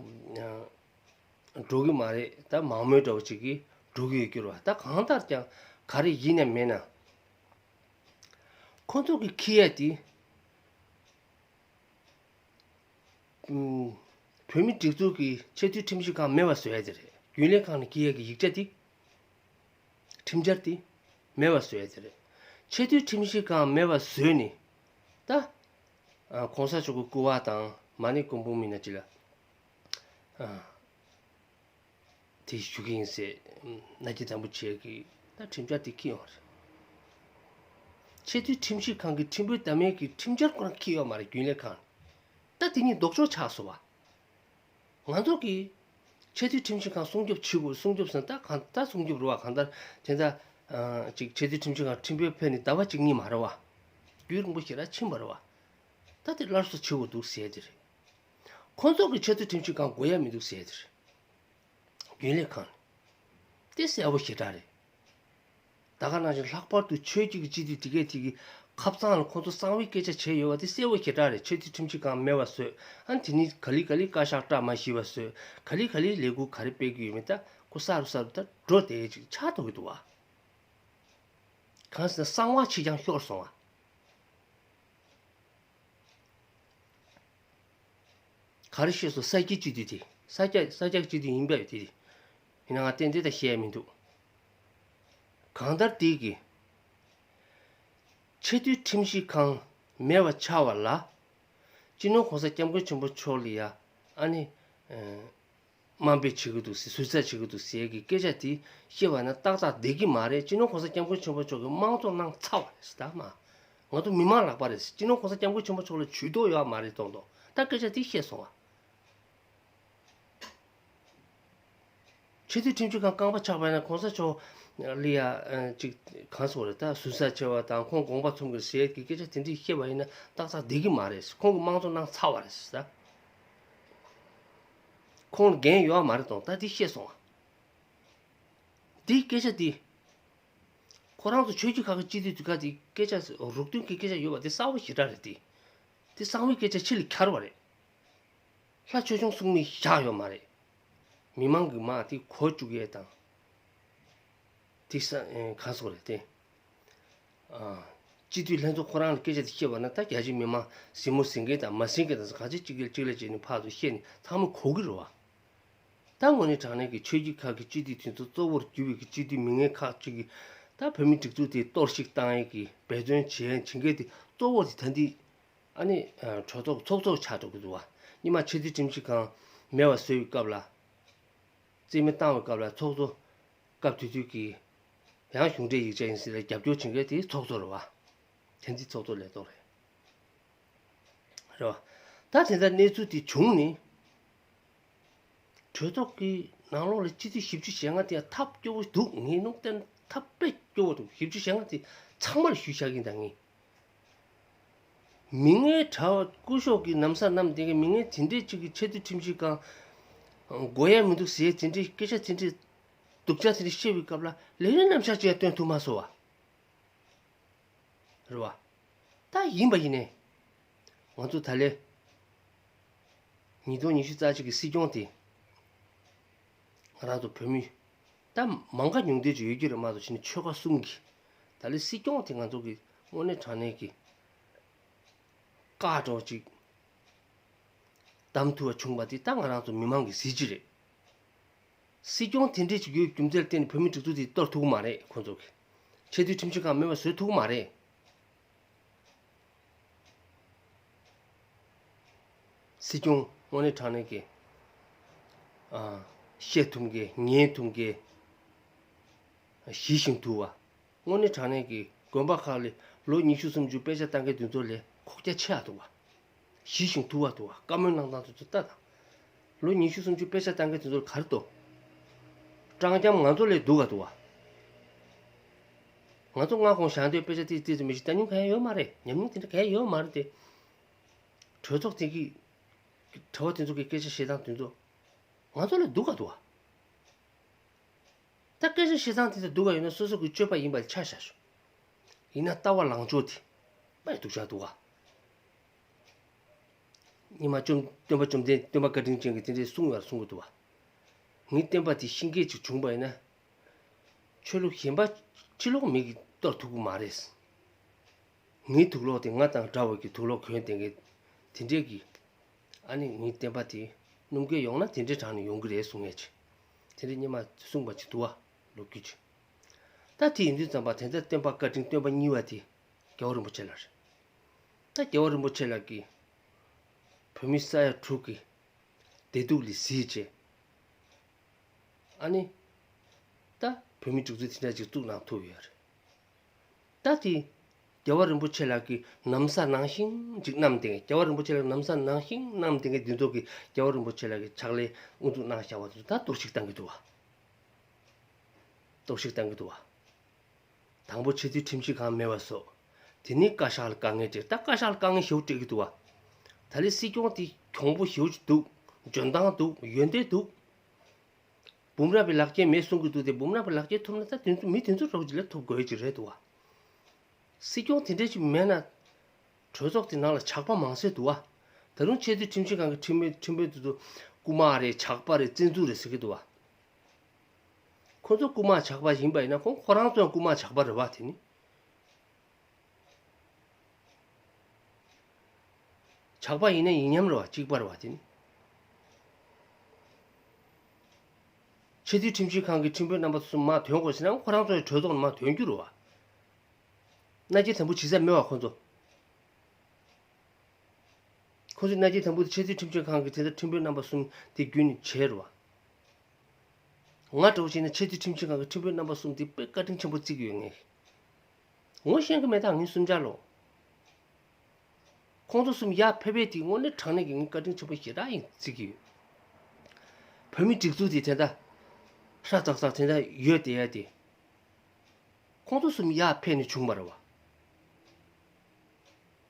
འགྲོ་གི་མ་རེད། ད་མང་མོས་འདྲ་བོ་ཅིག་གིས་འགྲོ་གི་ཡོད་རྒྱུ་རེད་བ། ད་གང་ལྟར་ཀྱང་ག་རེ་ཡིན་ན་མིན་ན། ཁོང་ཚོ་གི་འཁྱེར་ཡས་དེ་ཨུམ་བོད་མིའི་སྒྲིག་འཛུགས་ཀྱི་ཆེས་མཐོའི་ཁྲིམས་ཞིབ་ཁང་མེད་པ་བཟོ་ཡས་དེ་རེད། རྒྱུན་ལས་ཁང་ནས་འཁྱེར་ཡས་ཀྱི་ཡིག་ཆ་དེ། ཁྲིམས་འཆར་དེ་མེད་པ་བཟོ་ཡས་དེ་རེད། ཆེས་མཐོའི་ཁྲིམས་ཞིབ་ཁང་མེད་པ་བཟོས་ནས། ད་ཨ་གོང་ས་མཆོག་གི་སྐུ་པར་དང་མ་ཎི་སྐུ་འབུམ་ཡིན་ན་ཅི་ལ་ཨ་དེ་ཞུ་གི་ཡིན་ཟེར་མནའ་སྐྱེལ་དམ་པོ་བྱས་ཀྱི་ད་ཁྲིམས་འཆར་དེ་འཁྱེར་ཡོང་བ་རེད། ཆེས་མཐོའི་ཁྲིམས་ཞིབ་ཁང་གི་ཁྲིམས་དཔོན་བདམས་ཡས་ཀྱི་ཁྲིམས་འཆར་ཁོ་རང་འཁྱེར་ཡོད་མ་རེད། རྒྱུན་ལས་ཁང་ནས། ད་དེ་གཉིས་ལྡོག་ཕྱོགས་ཆགས་སོང་བ། ང་ཚོ་གིས་ཆེས་མཐོའི་ཁྲིམས་ཞིབ་ཁང་སྲུང་སྐྱོབ་བྱེད་དགོས། སྲུང་སྐྱོབ་ཟེར་ན་ད་གང་ལྟར་སྲུང་སྐྱོབ་རེད་བ། གང་ལྟར་དེ་འདྲ་ཨ་ཅིག་ཆེས་མཐོའི་ཁྲིམས་ཞིབ་ཁང་ཁྲིམས་དཔོན་ཕེབས་ནས་ཟླ་བ་གཅིག་གཉིས་མ་རེད་བ། རྒྱུན་རིང་པོ་ཞེ་དྲག་ཕྱིན་པ་རེད་བ། ད་དེ་སླར་གསོ་བྱེད་དགོས་འདུག་ཟེར་དེ་རེད། ཁོང་ཚོ་གིས་ཆེས་མཐོའི་ཁྲིམས་ཞིབ་ཁང་དགོས་ཡ་མི་འདུག་ཟེར་དེ་རེད། རྒྱུན་ལས་ཁང་ནས། དེ་གསལ་པོ་ཞེ་དྲག་རེད། ད་ག་ནང་བཞིན་ལྷག་པར་དུ་ཆོས་བརྒྱུད་ཀྱི་སྤྱི་འཐུས་དེ་གས་དེ་གི་ཁ་རྩང་ལ་ཁོང་ཚོ་གསང་བའི་སྐད་ཆ་བྱས་ཡོད་པ་དེ་གསལ་པོ་ཞེ་དྲག་རེད། ཆེས་མཐོའི་ཁྲིམས་ཞིབ་ཁང་མེད་པ་བཟོས། ཨ་ནི་དེ་ནི་ག་ལེ་ག་ལེ་བཀའ་ཤག་བཀྲ་མ་ཤིས་པ་བཟོས། ག་ལེ་ག་ལེ་ལས་འགུལ་ག་རེ་སྤེལ་གྱི་ཡོད་མེད་ད་ཁོ་གསལ་པོ་གསལ་པོ་ད་འགྲོ་བསྡད་ཅིག་ཆགས་ཐུབ་ཀྱི་འདུག་བ། གང་ཟེར་ན་གསང་བ་ཕྱིས་ཀྱང་ཤོར་སོང་བ། ག་རེ་བཤད་སོང་། ས་སྐྱའི་སྤྱི་འཐུས་དེ། ས་སྐྱ་ས་སྐྱ་སྤྱི་འཐུས་ཡིན་པས་དེ། ཡིན་ན་ང་ཏན་ཏན་ད་བཤད་ཡ་མི་འདུག། གང་ལྟར་དེ་གི་ཆེས་མཐོའི་ཁྲིམས་ཞིབ་ཁང་མེད་པ་ཆགས་པ་ལ། སྤྱི་ནོར་གོང་ས་སྐྱབས་མགོན་ཆེན་པོ་མཆོག་ལ་ཡ་ཨ་ནི་དམའ་འབེབས་བྱེད་ཀྱི་འདུག་ཟེར། ཟུར་ཟ་བྱེད་ཀྱི་འདུག་ཟེར་གི་སྐད་ཆ་དེ་བཤད་པ་ན་ཏག་ཏག་བསྡད་ཀྱི་མ་རེད། སྤྱི་ནོར་གོང་ས་སྐྱབས་མགོན་ཆེན་པོ་མཆོག་གིས་དམངས་གཙོ་གནང་ཚར་བ་རེད་ཟེར། ད་མ་ ང་ཚོ་མི་མང་ལག་པ་རེད། སྤྱི་ནོར་གོང་ས་སྐྱབས་མགོན་ཆེན་པོ་མཆོག་ལ་ཇུས་གཏོགས་ཡོད་མ་རེད་གཏོང་གཏོང་། ད་སྐད་ཆ་དེ་བཤད་སོང་ང་། ཆེས་མཐོའི་ཁྲིམས་ཞིབ་ཁང་རྐང་པ་ཆག་པ་ཡིན་ན་གོང་ས་མཆོག་ལ་ཡ་ཅིག་གང་སོང་རེད། ད་ཟུར་ཟ་ཆེ་བ་དང་ཁོང་དགོངས་པ་ཚོམ་གྱི་ཟེར་གྱི་སྐད་ཆ་དེ་འདྲས་བཤད་པ་ཡིན་ན་ཏག་ཏག་བསྡད་ཀྱི་མ་རེད། ཁོང་གི་དམངས་གཙོ་ནང་ཚ་བ་རེད་ཟེར། ཁོང་ལ་འགན་ཡོད་མ་རེད་གཏོང་། ད་དེ་བཤད་སོང་ང་། དེ་སྐད་ཆ་དེ། ཁོ་རང་ཚོ་ཆོས་བརྒྱུད་ཁག་གི་སྤྱི་འཐུས་དེ་ག་དེ་སྐད་ཆ་རུག་སྟོན་གྱི་སྐད་ཆ་ཡོད་པ་དེ་གསལ་པོ་ཞེ་དྲག་རེད་དེ། དེ་གསང་བའི་སྐད་ཆ་ཕྱི་ལ་འཁྱར་བ་རེད། ལྷ་ཆོས་སྐྱོང་སྲུང་མའི་ཞག་ཡོད་མ་རེད། མི་མང་གི་དམག་དེ་གོ་བཅུག་ཡས་དང་། དེ་ས་ཨེ་ག་སོགས་རེད་དེ། ཨ། སྤྱི་འཐུས་ལྷན་ཚོགས་ཁོ་རང་ལ་སྐད་ཆ་དེ་བཤད་པ་ན་ད་རྒྱ་ཆེ་མི་མང་གཟིགས་མོ་གཟིགས་མཁན་དང་མ་གཟིགས་མཁན་དང་ག་ཚོད་གཅིག་གིས་གཅིག་ལ་བྱས་ནས་ཕར་ཚུར་བཤད་ནས་ཚང་མ་གོ་གི་རེད་བ། ད་དངོས་གནས་དྲང་གནས་ཀྱི་ཆོས་བརྒྱུད་ཁག་གི་སྤྱི་འཐུས་དེ་ཚོ་གཙོ་བོར་གྱུར་བའི་གི་སྤྱི་འཐུས་མི་ངན་ཁག་ཅིག་གིས་ད་བོད་མི་སྒྲིག་འཛུགས་དེ་གཏོར་བཤིག་བཏང་ཡས་ཀྱི་འབད་བརྩོན་བྱས་བྱེད་མཁན་དེ་གཙོ་བོ་དེ་ད་འདི་ཨ་ནི་གྲོས་ཚོགས་ཚོགས་གཙོ་ཆགས་འགྲོ་གི་འདུག་བ། སྔོན་མ་ཆེས་མཐོའི་ཁྲིམས་ཞིབ་ཁང་མེད་པ་བཟོས་པའི་སྐབས་ལ། རྩིས་མེད་བཏང་བའི་སྐབས་ལ་ཚོགས་གཙོ་སྐབས་དེ་དུས་ཀྱི་ཡང་གཞུང་འབྲེལ་ཡིག་ཆ་ཡིན་ཟེར་ལ་རྒྱབ་སྐྱོར་བྱེད་མཁན་དེ་ཚོགས་གཙོ་རེད་བ། དེ་འདི་ཚོགས་གཙོ་ལས་ཐོག་རེད། རེད་བ། ད་དེ་འདྲ་གནས་ཚུལ་དེ་བྱུང་ནས། གྲོས་ཚོགས་ཀྱི་ནང་ལོགས་ལ་སྤྱི་འཐུས་བཞི་བཅུ་ཞེ་ལྔ་དེ་ཐབས་སྐྱོ་བོ་འདུག་ངས་ནང་བསྟན་ཐབས་དཔེ་སྐྱོ་བོ་འདུག་བཞི་བཅུ་ཞེ་ལྔ་དེ་ཚང་མར་ཞུས་བཞག་གིན་ད་ངས། མི་ངན་གྲྭ་བ་སྐུ་ཞབས་ཀྱི་ནམ་ས་ནམ་དེ་གའི་མི་ངན་དེ་འདྲས་གཅིག་གིས་ཆེས་མཐོའི་ཁྲིམས་ཞིབ་ཁང་དགོས་ཡ་མི་འདུག་ཟེར་དེ་འདྲས་སྐད་ཆ་དེ་འདྲས་སྡུག་ཅག་དེ་འདྲས་བཤད་པའི་སྐབས་ལ་ལས་རིམ་རྣམ་གཞག་ཅིག་ཡང་སྟོན་ཐུབ་མ་སོང་བ། རེད་བ། ད་ཡིན་པ་ཡིན་ནའི། ང་ཚོ་ད་ལས། ཉིས་སྟོང་ཉི་ཤུ་རྩ་གཅིག་གི་སྲིད་སྐྱོང་དེ། ང་རང་ཚོ་བོད་མི། ད་མང་ག་ཉུང་བསྡད་ཅིག་ཡོད་ཀྱི་རེད་མ་གཏོགས་ཕྱི་ནས་ཆོལ་ཁ་གསུམ་གྱི། ད་ལས་སྲིད་སྐྱོང་དེ་ང་ཚོ་གི་དངོས་གནས་དྲང་གནས་ཀྱི། བཀའ་འགྲོ་ཅིག་བདམས་ཐུབ་པ་བྱུང་བ་དེ་ད་ང་རང་ཚོ་མི་མང་གི་གཟི་བརྗིད་རེད། སྲིད་སྐྱོང་དེ་འདྲས་ཅིག་ཡོད་རྒྱུ་མཚན་བརྟེན་ནས་བོད་མི་སྒྲིག་འཛུགས་དེ་གཏོར་ཐུབ་ཀྱི་མ་རེད་ཁོང་ཚོ་གིས། ཆེས་མཐོའི་ཁྲིམས་ཞིབ་ཁང་མེད་པ་བཟོ་ཐུབ་ཀྱི་མ་རེད། སྲིད་སྐྱོང་དངོས་གནས་དྲང་གནས་ཀྱི། ཨ། བཤད་ཐུབ་མཁན་ཉན་ཐུབ་མཁན། ཞི་ཞིང་དུལ་བ། དངོས་གནས་དྲང་གནས་ཀྱི་དགོན་པ་ཁག་ལས་ལོ་ཉི་ཤུ་སུམ་ཅུ་དཔེ་ཆ་ལྟ་མཁན་དེ་ཚོ་ལས་ཁོག་རྒྱ་ཆེ་བ་འདུག་བ། ཞི་ཞིང་དུལ་བ་འདུག་བ། བཀའ་མོལ་གནང་སྟངས་དེ་ཚོ་ལྟ་དང་། ལོ་ཉི་ཤུ་སུམ་ཅུ་དཔེ་ཆ་ལྟ་མཁན་དེ་ཚོ་ལ་ག་རེ་འདུག་སྤྲང་འཁྱམ་ང་ཚོ་ལས་སྡུག་ག་འདུག་བ། ང་ཚོ་སྔ་དགོང་ཞག་འདོད་དཔེ་ཆ་ཏིས་ཏིས་མི་ཤེས་ལྟ་མྱོང་གང་ཡང་ཡོད་མ་རེད། ཉམས་མྱོང་དེ་འདྲ་གང་ཡང་ཡོད་མ་རེད་དེ། གྲོས་ཚོགས་དེ་གི་གྲྭ་བ་དེ་ཚོ་གི་སྐད་ཆ་བཤད་སྟངས་དེ་ཚོ་ང་ཚོ་ལས་སྡུག་ག་འདུག་བ། ད་སྐད་ཆ་བཤད་སྟངས་དེ་ཚོ་སྡུག་ག་ཡོད་ན་སོ་སོ་གི་སྤྱོད་པ་ཡིན་པ་ཆ་བཞག་ཤོག་ཡིན་ན་ལྟ་བ་ལངས་ཕྱོགས་དེ་དཔེ་སྡུག་ཅག་འདུག་ག་སྔོན་མ་བཅོམ་སྟོན་པ་བཅོམ་ལྡན་སྟོན་པ་བཀའ་དྲིན་ཅན་གྱིས་དེ་འདྲའི་གསུང་ཡང་གསུང་གི་འདུག་བ། ངའི་བསྟན་པ་དེ་ཤི་འགྱེད་ཅིག་བྱུང་བ་ཡིན་ན། ཆོས་ལུགས་གཞན་པ་ཕྱི་ལོགས་མི་གིས་གཏོར་ཐུབ་ཀྱི་མ་རེད། ངའི་དུག་ལོག་དེ་ང་དང་འདྲ་བ་གི་དུག་ལོག་གྱོན་བསྡད་མཁན་དེ་འདྲས་ཀྱི། ཨ་ནི་ངའི་བསྟན་པ་དེ་སྣུམ་སྐྱེལ་ཡོང་ན་དེ་འདྲའི་གྲས་ནས་ཡོང་གི་རེད་གསུང་ངེས་ཅིག་དེ་འདྲས་སྔོན་མ་གསུངས་པ་ཅིག་འདུག་བ། ལོ་རྒྱུས་ཅིག་ད་དེ་ཡིན་དུས་ཙམ་པ་དེ་ལྟར་སྟོན་པ་བཀའ་དྲིན་སྟོན་པ་གཉིས་པ་དེ་རྒྱལ་བ་རིན་པོ་ཆེ་ལགས་རེད། ད་རྒྱལ་བ་རིན་པོ་ཆེ་ལགས་ཀྱིས་བོད་མི་ས་ཡ་དྲུག་གི་བདེ་སྡུག་ལ་གཟིགས་བྱས། ཨ་ནི། ད་བོད་མི་སྒྲིག་འཛུགས་དེ་འདྲ་ཅིག་བཙུགས་གནང་ཐུབ་ཡོད་རེད། ད་དེ། རྒྱལ་བ་རིན་པོ་ཆེ་ལགས་ཀྱིས་ནམ་བཟའ་ནང་བཞིན་ཅིག་བསྣམས་བསྡད་མཁན། རྒྱལ་བ་རིན་པོ་ཆེ་ལགས་ནམ་བཟའ་ནང་བཞིན་བསྣམས་བསྡད་མཁན་འདི་ཚོ་གིས་རྒྱལ་བ་རིན་པོ་ཆེ་ལགས་ཀྱི་ཕྱག་ལས་དབུ་འཛུགས་གནང་བཞག་པ་དེ་ཚོ་ད་གཏོར་བཤིག་བཏང་གི་འདུག་བ། གཏོར་བཤིག་བཏང་གི་འདུག་བ། དང་པོ་ཆེས་མཐོའི་ཁྲིམས་ཞིབ་ཁང་མེད་པ་བཟོ། དེ་ནས་བཀའ་ཤག་ལ་དཀའ་ངལ་སྤྲད། ད་བཀའ་ཤག་ལ་དཀའ་ངལ་ཞེ་པོ་སྤྲད་ཀྱི་འདུག་བ། ད་ལས་སྲིད་སྐྱོང་དེ་གྱོང་པོ་ཞེ་པོ་ཅིག་འདུག་འཇོན་ཐང་འདུག་ཡོན་ཏན་འདུག་འབུམ་རམས་པའི་ལག་ཁྱེར་མེད་གསུང་གི་འདུག་སྟེ། འབུམ་རམས་པའི་ལག་ཁྱེར་ཐོབ་ན་ད་དེ་ཚོ་མི་དེ་ཚོ་རོགས་ཀྱི་ལས་ཐོབ་དགོས་ཀྱི་རེད་འདུག་བ། སྲིད་སྐྱོང་དེ་འདྲ་ཞིག་མེད་ན། གྲོས་ཚོགས་དེ་ནང་ལ་ཇག་པ་མང་སེ་འདུག་བ། ད་རུང་ཆེས་མཐོའི་ཁྲིམས་ཞིབ་ཁང་གི་ཁྲིམས་དཔོན་ཁྲིམས་དཔོན་དེ་ཚོ་རྐུ་མ་རེད། ཇག་པ་རེད། བཙན་འཛུལ་རེད་ཟེར་གྱི་འདུག་བ། ཁོ་ཚོ་རྐུ་མ་ཇག་པ་ཡིན་པ་ཡིན་ན་ཁོང་ཁོ་རང་ཚོ་ཡང་རྐུ་མ་ཇག་པ་རེད་བ་དེ་ནི། ཇག་པ་ཡིན་ན་ཡིན་མཉམ་རེད་བ། གཅིག་པ་རེད་བ་དེ་ནི། ཆེས་མཐོའི་ཁྲིམས་ཞིབ་ཁང་གི་ཁྲིམས་དཔོན་རྣམ་པ་གསུམ་མར་ཐོན་དགོས་ཟེར་ན་ཁོ་རང་ཚོ་ཡང་གྲོས་ཚོགས་ནང་མར་ཐོན་རྒྱུ་རེད་བ། མནའ་སྐྱེལ་དམ་འབུལ་བྱེད་ས་མེད་བ་ཁོ་ཚོ། ཁོ་ཚོས་མནའ་སྐྱེལ་དམ་འབུལ་དེ་ཆེས་མཐོའི་ཁྲིམས་ཞིབ་ཁང་གི་དེ་ལྟར་ཁྲིམས་དཔོན་རྣམ་པ་གསུམ་དེ་བརྒྱུད་ནས་བྱས་རེད་བ། ང་འདྲ་བོ་བྱས་ན་ཆེས་མཐོའི་ཁྲིམས་ཞིབ་ཁང་གི་ཁྲིམས་དཔོན་རྣམ་པ་གསུམ་དེ་དཔེ་བཀའ་དྲིན་ཆེན་པོ་བརྩི་གི་ཡོད་ངས། ངོ་ཤེས་ཀྱི་མེད་ད་ངས་གསུམ་ཆར་ལོ། ཁོང་ཚོ་གསུམ་ཡར་ཕེབས་པའི་དེ་དངོས་གནས་དྲང་གནས་ཀྱི་ངས་བཀའ་དྲིན་ཆེན་པོ་ཞེ་དྲག་ཡིན་བརྩི་གི་ཡོད། བོད་མི་སྒྲིག་འཛུགས་དེ་དེ་འདྲ་ཧྲ་ཙག་ཙག་དེ་འདྲ་ཡོད་བསྡད་ཡ་དེ། ཁོང་ཚོ་གསུམ་ཡར་ཕེབས་ནས་བྱུང་བ་རེད་བ།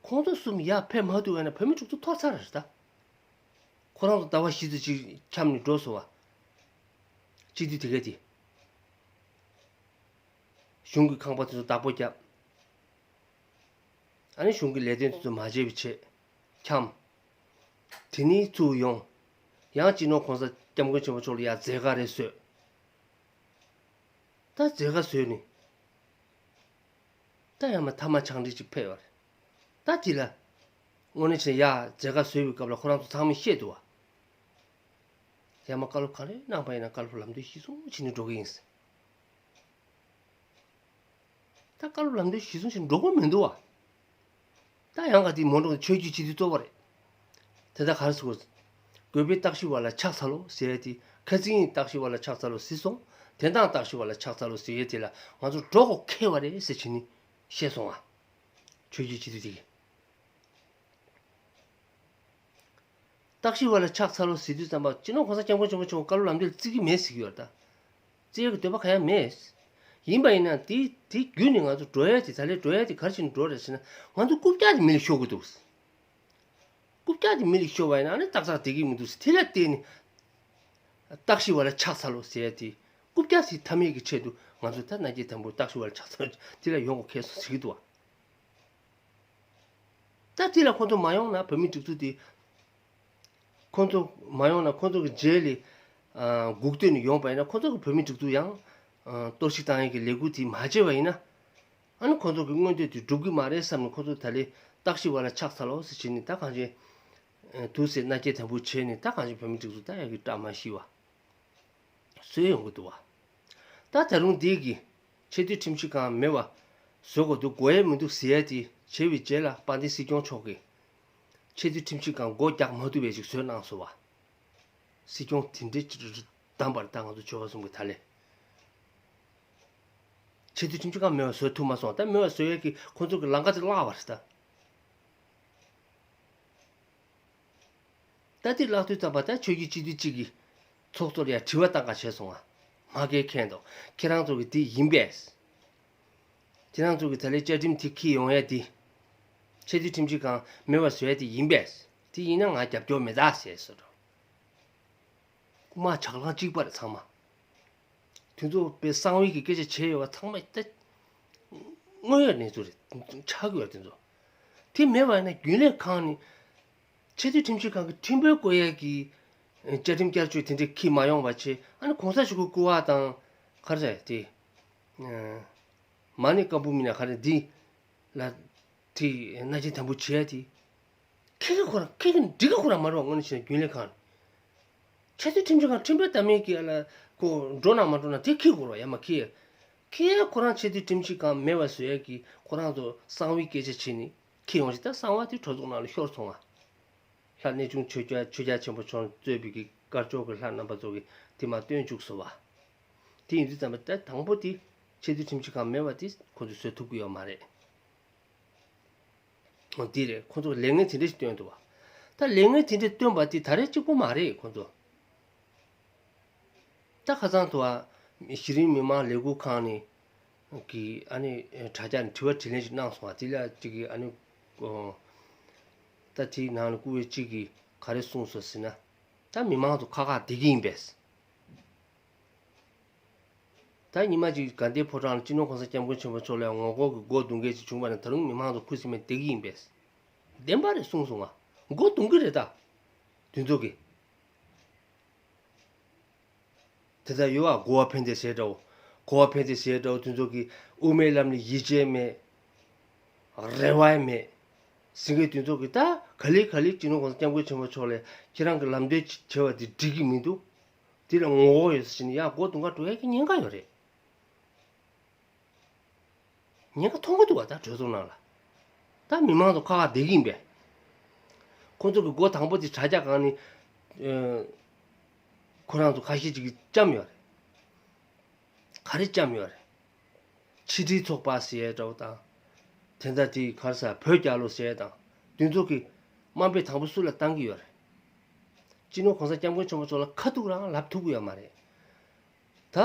ཁོང་ཚོ་གསུམ་ཡར་ཕེབས་མ་ཐུབ་པ་ཡིན་ན་བོད་མི་སྒྲིག་འཛུགས་འཐོར་ཚར་རེད་ད། ཁོ་རང་ཚོ་ཟླ་བ་བཞི་ཙམ་ཅིག་འཁྱམས་ནས་འགྲོ་སོང་བ། སྤྱི་འཐུས་དེ་གས་དེ། གཞུང་གི་ཁང་པ་དེ་ཚོ་བདག་པོ་བརྒྱབ། ཨ་ནི་གཞུང་གི་ལས་དོན་དེ་ཚོ་མ་བྱས་པའི་ཆེད་འཁྱམས། དེ་ནས་ཚུར་ཡོང་། ཡང་སྤྱི་ནོར་གོང་ས་སྐྱབས་མགོན་ཆེན་པོ་མཆོག་ལ་ཡང་མཛད་དཀའ་རེ་བཟོས། ད་མཛད་དཀའ་བཟོས་ནས། ད་ཡང་མ་ཐ་མ་ཆང་འདྲི་ཅིག་ཕེབས་ཡོད་རེད། ད་དེ་ལ། དངོས་གནས་བྱས་ན་ཡ་མཛད་དཀའ་བཟོས་པའི་སྐབས་ལ་ཁོ་རང་ཚོ་ཚང་མས་ཤེས་འདུག་བ། ཡ་མ་བཀའ་སློབ་ག་རེ་གནང་པ་ཡིན་ན་བཀའ་སློབ་ལམ་སྟོན་གཞི་བཟུང་བྱས་ནས་འགྲོ་གི་ཡིན་ཟེར། ད་བཀའ་སློབ་ལམ་སྟོན་གཞི་བཟུང་བྱས་ནས་འགྲོ་དགོས་མི་འདུག་བ། ད་ཡང་ག་དེ་མོ་འགྲོ་ཆོས་བརྒྱུད་སྤྱི་འཐུས་གཙོ་བོ་རེད། དེ་ད་ག་རེ་ཟེར་དགོས། དགོས་པའི་བརྟག་ཞིབ་པ་ལ་ཕྱག་འཚལ་ལོ་ཟེར་ཡས་དེ། ཁ་ཚིག་ཡིན་བརྟག་ཞིབ་པ་ལ་ཕྱག་འཚལ་ལོ་ཟེར་སོང་། དོན་དག་བརྟག་ཞིབ་པ་ལ་ཕྱག་འཚལ་ལོ་ཟེར་ཡས་དེ་ལ་ང་ཚོ་གྲོགས་པོ་མཁས་པ་རེད་ཟེར་བྱས་ནས་བཤད་སོང་ང་། ཆོས་བརྒྱུད་སྤྱི་འཐུས་དེ་གིས། བརྟག་ཞིབ་པ་ལ་ཕྱག་འཚལ་ལོ་ཟེར་དུས་ཙམ་པ་སྤྱི་ནོར་གོང་ས་སྐྱབས་མགོན་ཆེན་པོ་མཆོག་བཀའ་སློབ་ལམ་སྟོན་བརྩི་གི་མེད་ཟེར་གྱི་ཡོད་རེད་ད། བརྩི་ཡག་གི་འདོད་པ་གང་ཡང་མེད། ཡིན་པ་ཡིན་ན་དེ་དེ་བརྒྱུད་ནས་ང་ཚོ་འགྲོ་ཡ་དེ་ད་ལས་འགྲོ་ཡ་དེ་ག་རེ་བྱས་ནས་འགྲོ་རེད་ཟེར་ན། ང་ཚོ་རྐུབ་བཀྱག་དེ་མི་ལ་ཤོར་གི་འདུག་རྐུབ་བཀྱག་དེ་མི་ལ་ཤོར་བ་ཡིན་ན་ཨ་ནི་ཏག་ཏག་བསྡད་ཀྱི་མི་འདུག་ཟེར། དེ་ལ་བརྟེན་ནས་བརྟག་ཞིབ་པ་ལ་ཕྱག་འཚལ་ལོ་ཟེར་ཡ་དེ། རྐུབ་བཀྱག་དེ་ཐ་མལ་གྱི་ཆེད་དུ་ང་ཚོ་ད་མནའ་སྐྱེལ་དམ་པོ་བརྟག་ཞིབ་པ་ལ་ཕྱག་འཚལ་ལོ་དེ་ལ་ཡོང་དགོས་ཁེལ་སོང་ཟེར་གྱི་འདུག་བ། ད་དེ་ལ་ཁོང་ཚོ་མ་ཡོང་ན་བོད་མི་སྒྲིག་འཛུགས་དེ། ཁོང་ཚོ་མ་ཡོང་ན་ཁོང་ཚོ་གི་རྗེས་ལ་ཨ་སྒུག་སྡོད་ནས་ཡོང་པ་ཡིན་ན་ཁོང་ཚོ་གི་བོད་མི་སྒྲིག་འཛུགས་ཡང་ཨ་གཏོར་བཤིག་བཏང་ཡས་ཀྱི་ལས་འགུལ་དེ་མ་བྱས་པ་ཡིན་ན། ཨ་ནི་ཁོང་ཚོ་གི་མངོན་འདོད་དེ་འགྲུབ་ཀྱི་མ་རེད་བསམ་ནས་ཁོང་ཚོ་ད་ལས་བརྟག་ཞིབ་པ་ལ་ཕྱག་འཚལ་ལོ་ཟེར་བྱས་ནས་ད་གང་བྱས། ཨ་དུས་ཚོད་མནའ་སྐྱེལ་དམ་པོ་བྱས་ནས་ད་གང་བྱས་བོད་མི་སྒྲིག་འཛུགས་ད་ཡ་གི་བཀྲ་མ་ཤིས་པ། བཟོས་ཡོང་གི་འདུག་བ། ད་ད་རུང་འདི་གི་ཆེས་མཐོའི་ཁྲིམས་ཞིབ་ཁང་མེད་པ་བཟོ་དགོས་འདུག་དགོས་ཡས་མི་འདུག་ཟེར་ཡས་དེ་བྱས་པའི་རྗེས་ལ་དཔལ་ལྡན་སྲིད་སྐྱོང་མཆོག་གིས་ཆེས་མཐོའི་ཁྲིམས་ཞིབ་ཁང་སྒོ་རྒྱག་མ་ཐུབ་པའི་ཅིག་བཟོས་གནང་སོང་བ། སྲིད་སྐྱོང་དེ་འདྲའི་ཅིག་བདམས་པར་ད་ང་ཚོ་ཆོལ་ཁ་གསུམ་གྱི་ད་ལས་ཆེས་མཐོའི་ཁྲིམས་ཞིབ་ཁང་མེད་པ་བཟོ་ཐུབ་མ་སོང་། ད་མེད་པ་བཟོ་ཡས་ཀྱི་ཁོང་ཚོ་གི་ལམ་ཁ་དེ་བརླག་པ་རེད་ད། ད་ལྟའི་བརླག་དུས་ཙམ་པ་ད་ཆོས་བརྒྱུད་སྤྱི་འཐུས་གཅིག་གིས་ཚོགས་གཙོར་ཡང་དྲི་བ་བཏང་ག་བྱས་སོང་ང་། མ་གལ་མཁན་དང་ཁྱེད་རང་ཚོ་གི་དེ་ཡིན་པས། ཁྱེད་རང་ཚོ་གི་ད་ལྟའི་བཅའ་ཁྲིམས་དེ་འཁྱེར་ཡོང་ཡ་དེ། ཆེས་མཐོའི་ཁྲིམས་ཞིབ་ཁང་མེད་པ་བཟོ་ཡ་དེ་ཡིན་པས། དེ་ཡིན་ན་ང་རྒྱབ་སྐྱོར་མེད་ད་ཟེར་སོང་། རྐུ་མ་ཇག་ལང་གཅིག་པ་རེད་ཚང་མ། དེ་ཚོ་དཔེ་གསང་བའི་གི་སྐད་ཆ་བྱས་ཡོད་པ་ཚང་མ་ད་དངོས་ཡོད་གནས་ཚུལ་རེད། ཆགས་ཡོད་དེ་ཚོ། དེ་མེད་པ་ཡིན་ན་རྒྱུན་ལས་ཁང་ནས་ཆེས་མཐོའི་ཁྲིམས་ཞིབ་ཁང་གི་ཁྲིམས་དཔོན་བསྐོ་ཡས་ཀྱི་བཅའ་ཁྲིམས་བསྐྱར་བཅོས་དེ་འདྲས་འཁྱེར་མ་ཡོང་བ་བྱས། ཨ་ནི་གོང་ས་མཆོག་གི་སྐུ་པར་དང་ག་རེ་ཟེར་དེ་མ་ཎི་བཀའ་འབུམ་མིན་ན་ག་རེ་འདི་ལ་དེ་མནའ་སྐྱེལ་དམ་པོ་བྱས་ཏེ། ཁྱེད་ཀྱི་ཁོ་རང་ཁྱེད་ཀྱི་འགྲིག་གི་ཁོ་རང་མ་རེད་བ། དངོས་གནས་བྱས་ན་རྒྱུན་ལས་ཁང་། ཆེས་མཐོའི་ཁྲིམས་ཞིབ་ཁང་ཁྲིམས་དཔོན་བདམས་མཁན་གྱི་ཨ་ལ་ཁོ་འགྲོ་ན་མ་འགྲོ་ན་དེ་ཁྱེད་དགོས་རེད་བ། ཡ་མ་ཁྱེད། ཁྱེད་ཁོ་རང་ཆེས་མཐོའི་ཁྲིམས་ཞིབ་ཁང་མེད་པ་བཟོ་ཡས་ཀྱི་ཁོ་རང་ཚོ་གསང་བའི་སྐད་ཆ་བྱས་ནས་ཁྱེད་ཡོང་ཞིག་ད་གསང་བ་དེ་གྲོས་ཚོགས་ནང་ལ་ཤོར་སོང་ང་། ལྷ་གནས་ཆུང་ཆོས་རྒྱལ་ཆོས་རྒྱལ་ཆེན་པོ་མཆོག་གཙོས་པའི་གི་དཀར་ཕྱོགས་ཀྱི་ལྷ་རྣམ་པ་ཚོ་གིས་དེ་མར་བཏོན་བཅུག་སོང་བ། དེ་ཡིན་དུས་ཙམ་པ་ད་དང་པོ་དེ་ཆེས་མཐོའི་ཁྲིམས་ཞིབ་ཁང་མེད་པ་དེ་ཁོ་ཚོས་བཟོ་ཐུབ་ཀྱི་ཡོད་མ་རེད། འོ་འདི་རེད། ཁོ་ཚོ་ལས་ངན་དེ་འདྲ་ཞིག་བཏོན་འདུག་བ། ད་ལས་ངན་དེ་འདྲ་བཏོན་པ་དེ་ད་རེས་གཅིག་པོ་མ་རེད། ཁོ་ཚོ་ད་ཁ་སང་དུ་བ་གཞི་རིམ་མི་མང་ལས་འགུལ་ཁང་ནས་གི་ཨ་ནི་དྲ་རྒྱ་ནས་དྲི་བ་དྲིས་ལན་ཞིག་གནང་སོང་བ། དེ་ལ་གཅིག་གི་ཨ་ནི་ཨོ་ད་དེའི་ནང་ལ་སྐུ་བས་གཅིག་གིས་ག་རེ་གསུངས་སོང་ཟེར་ན། ད་མི་མང་ཚོ་ཁ་ཁ་བསྡད་ཀྱི་ཡིན་པས། ད་ཉི་མ་གཅིག་དགའ་ལྡན་ཕོ་བྲང་ལ་སྤྱི་ནོར་གོང་ས་སྐྱབས་མགོན་ཆེན་པོ་མཆོག་ལ་ངོ་རྒོལ་གྱི་སྒོ་རྡུང་མཁན་ཞིག་བྱུང་བ་ན་ད་རུང་མི་མང་ཚོ་ཁུ་སིམ་མེར་བསྡད་ཀྱི་ཡིན་པས། བདེན་པ་རེད་གསུངས་སོང་ང་། སྒོ་རྡུང་གི་རེད་ད། དེ་ཚོ་གིས། དེ་ལྟར་ཡོད་པ་གོ་བ་ཕན་བདེ་ཟེར་འདྲ་བོ། གོ་བ་ཕན་བདེ་ཟེར་འདྲ་བོ་དེ་ཚོ་གིས་དབུ་མའི་ལམ་ལ་ཡིད་ཆེས་མེད། རེ་བ་མེད། ཟིན་གྱི་དེ་ཚོ་གིས་ད་ག་ལེ་ག་ལེ་སྤྱི་ནོར་གོང་ས་སྐྱབས་མགོན་ཆེན་པོ་མཆོག་ལ་ཁྱེད་རང་གི་ལམ་སྟོན་བྱས་པ་དེ་འགྲིག་གི་མི་འདུག་དེ་ལ་ངོ་རྒོལ་ཡོད་ཟེར་ནས་ཡང་སྒོ་རྡུང་ག་འགྲོ་ཡ་གི་ཉེན་ཁ་ཡོད་རེད། ཉེན་ཁ་མཐོང་གི་འདུག་བ། ད་གྲོས་ཚོགས་ནང་ལ། ད་མི་མང་ཚོ་ཁ་ཁ་བསྡད་ཀྱི་ཡིན་པས། ཁོང་ཚོ་གི་སྒོ་དང་པོ་དེ་དྲ་རྒྱ་སྒང་ནས་ཨ་ཁོ་རང་ཚོ་ཁ་ཤས་ཅིག་གིས་བཅམས་ཡོད་རེད། ག་རེ་བཅམས་ཡོད་རེད། ཕྱི་དྲིལ་ཚོགས་པ་ཟེར་ཡས་འདྲ་བོ་དང་། དེ་འདྲ་དེ་ག་རེ་ཟེར་བོད་རྒྱལ་ལོ་ཟེར་ཡས་དང་། དེ་ཚོ་གི་དམའ་འབེབས་དང་པོ་སུ་ལ་བཏང་གི་ཡོད་རེད། སྤྱི་ནོར་གོང་ས་སྐྱབས་མགོན་ཆེན་པོ་མཆོག་ལ་ཁ་ཐུག་རང་ལབ་ཐུབ་ཀྱི་ཡོད་མ་རེད། ད་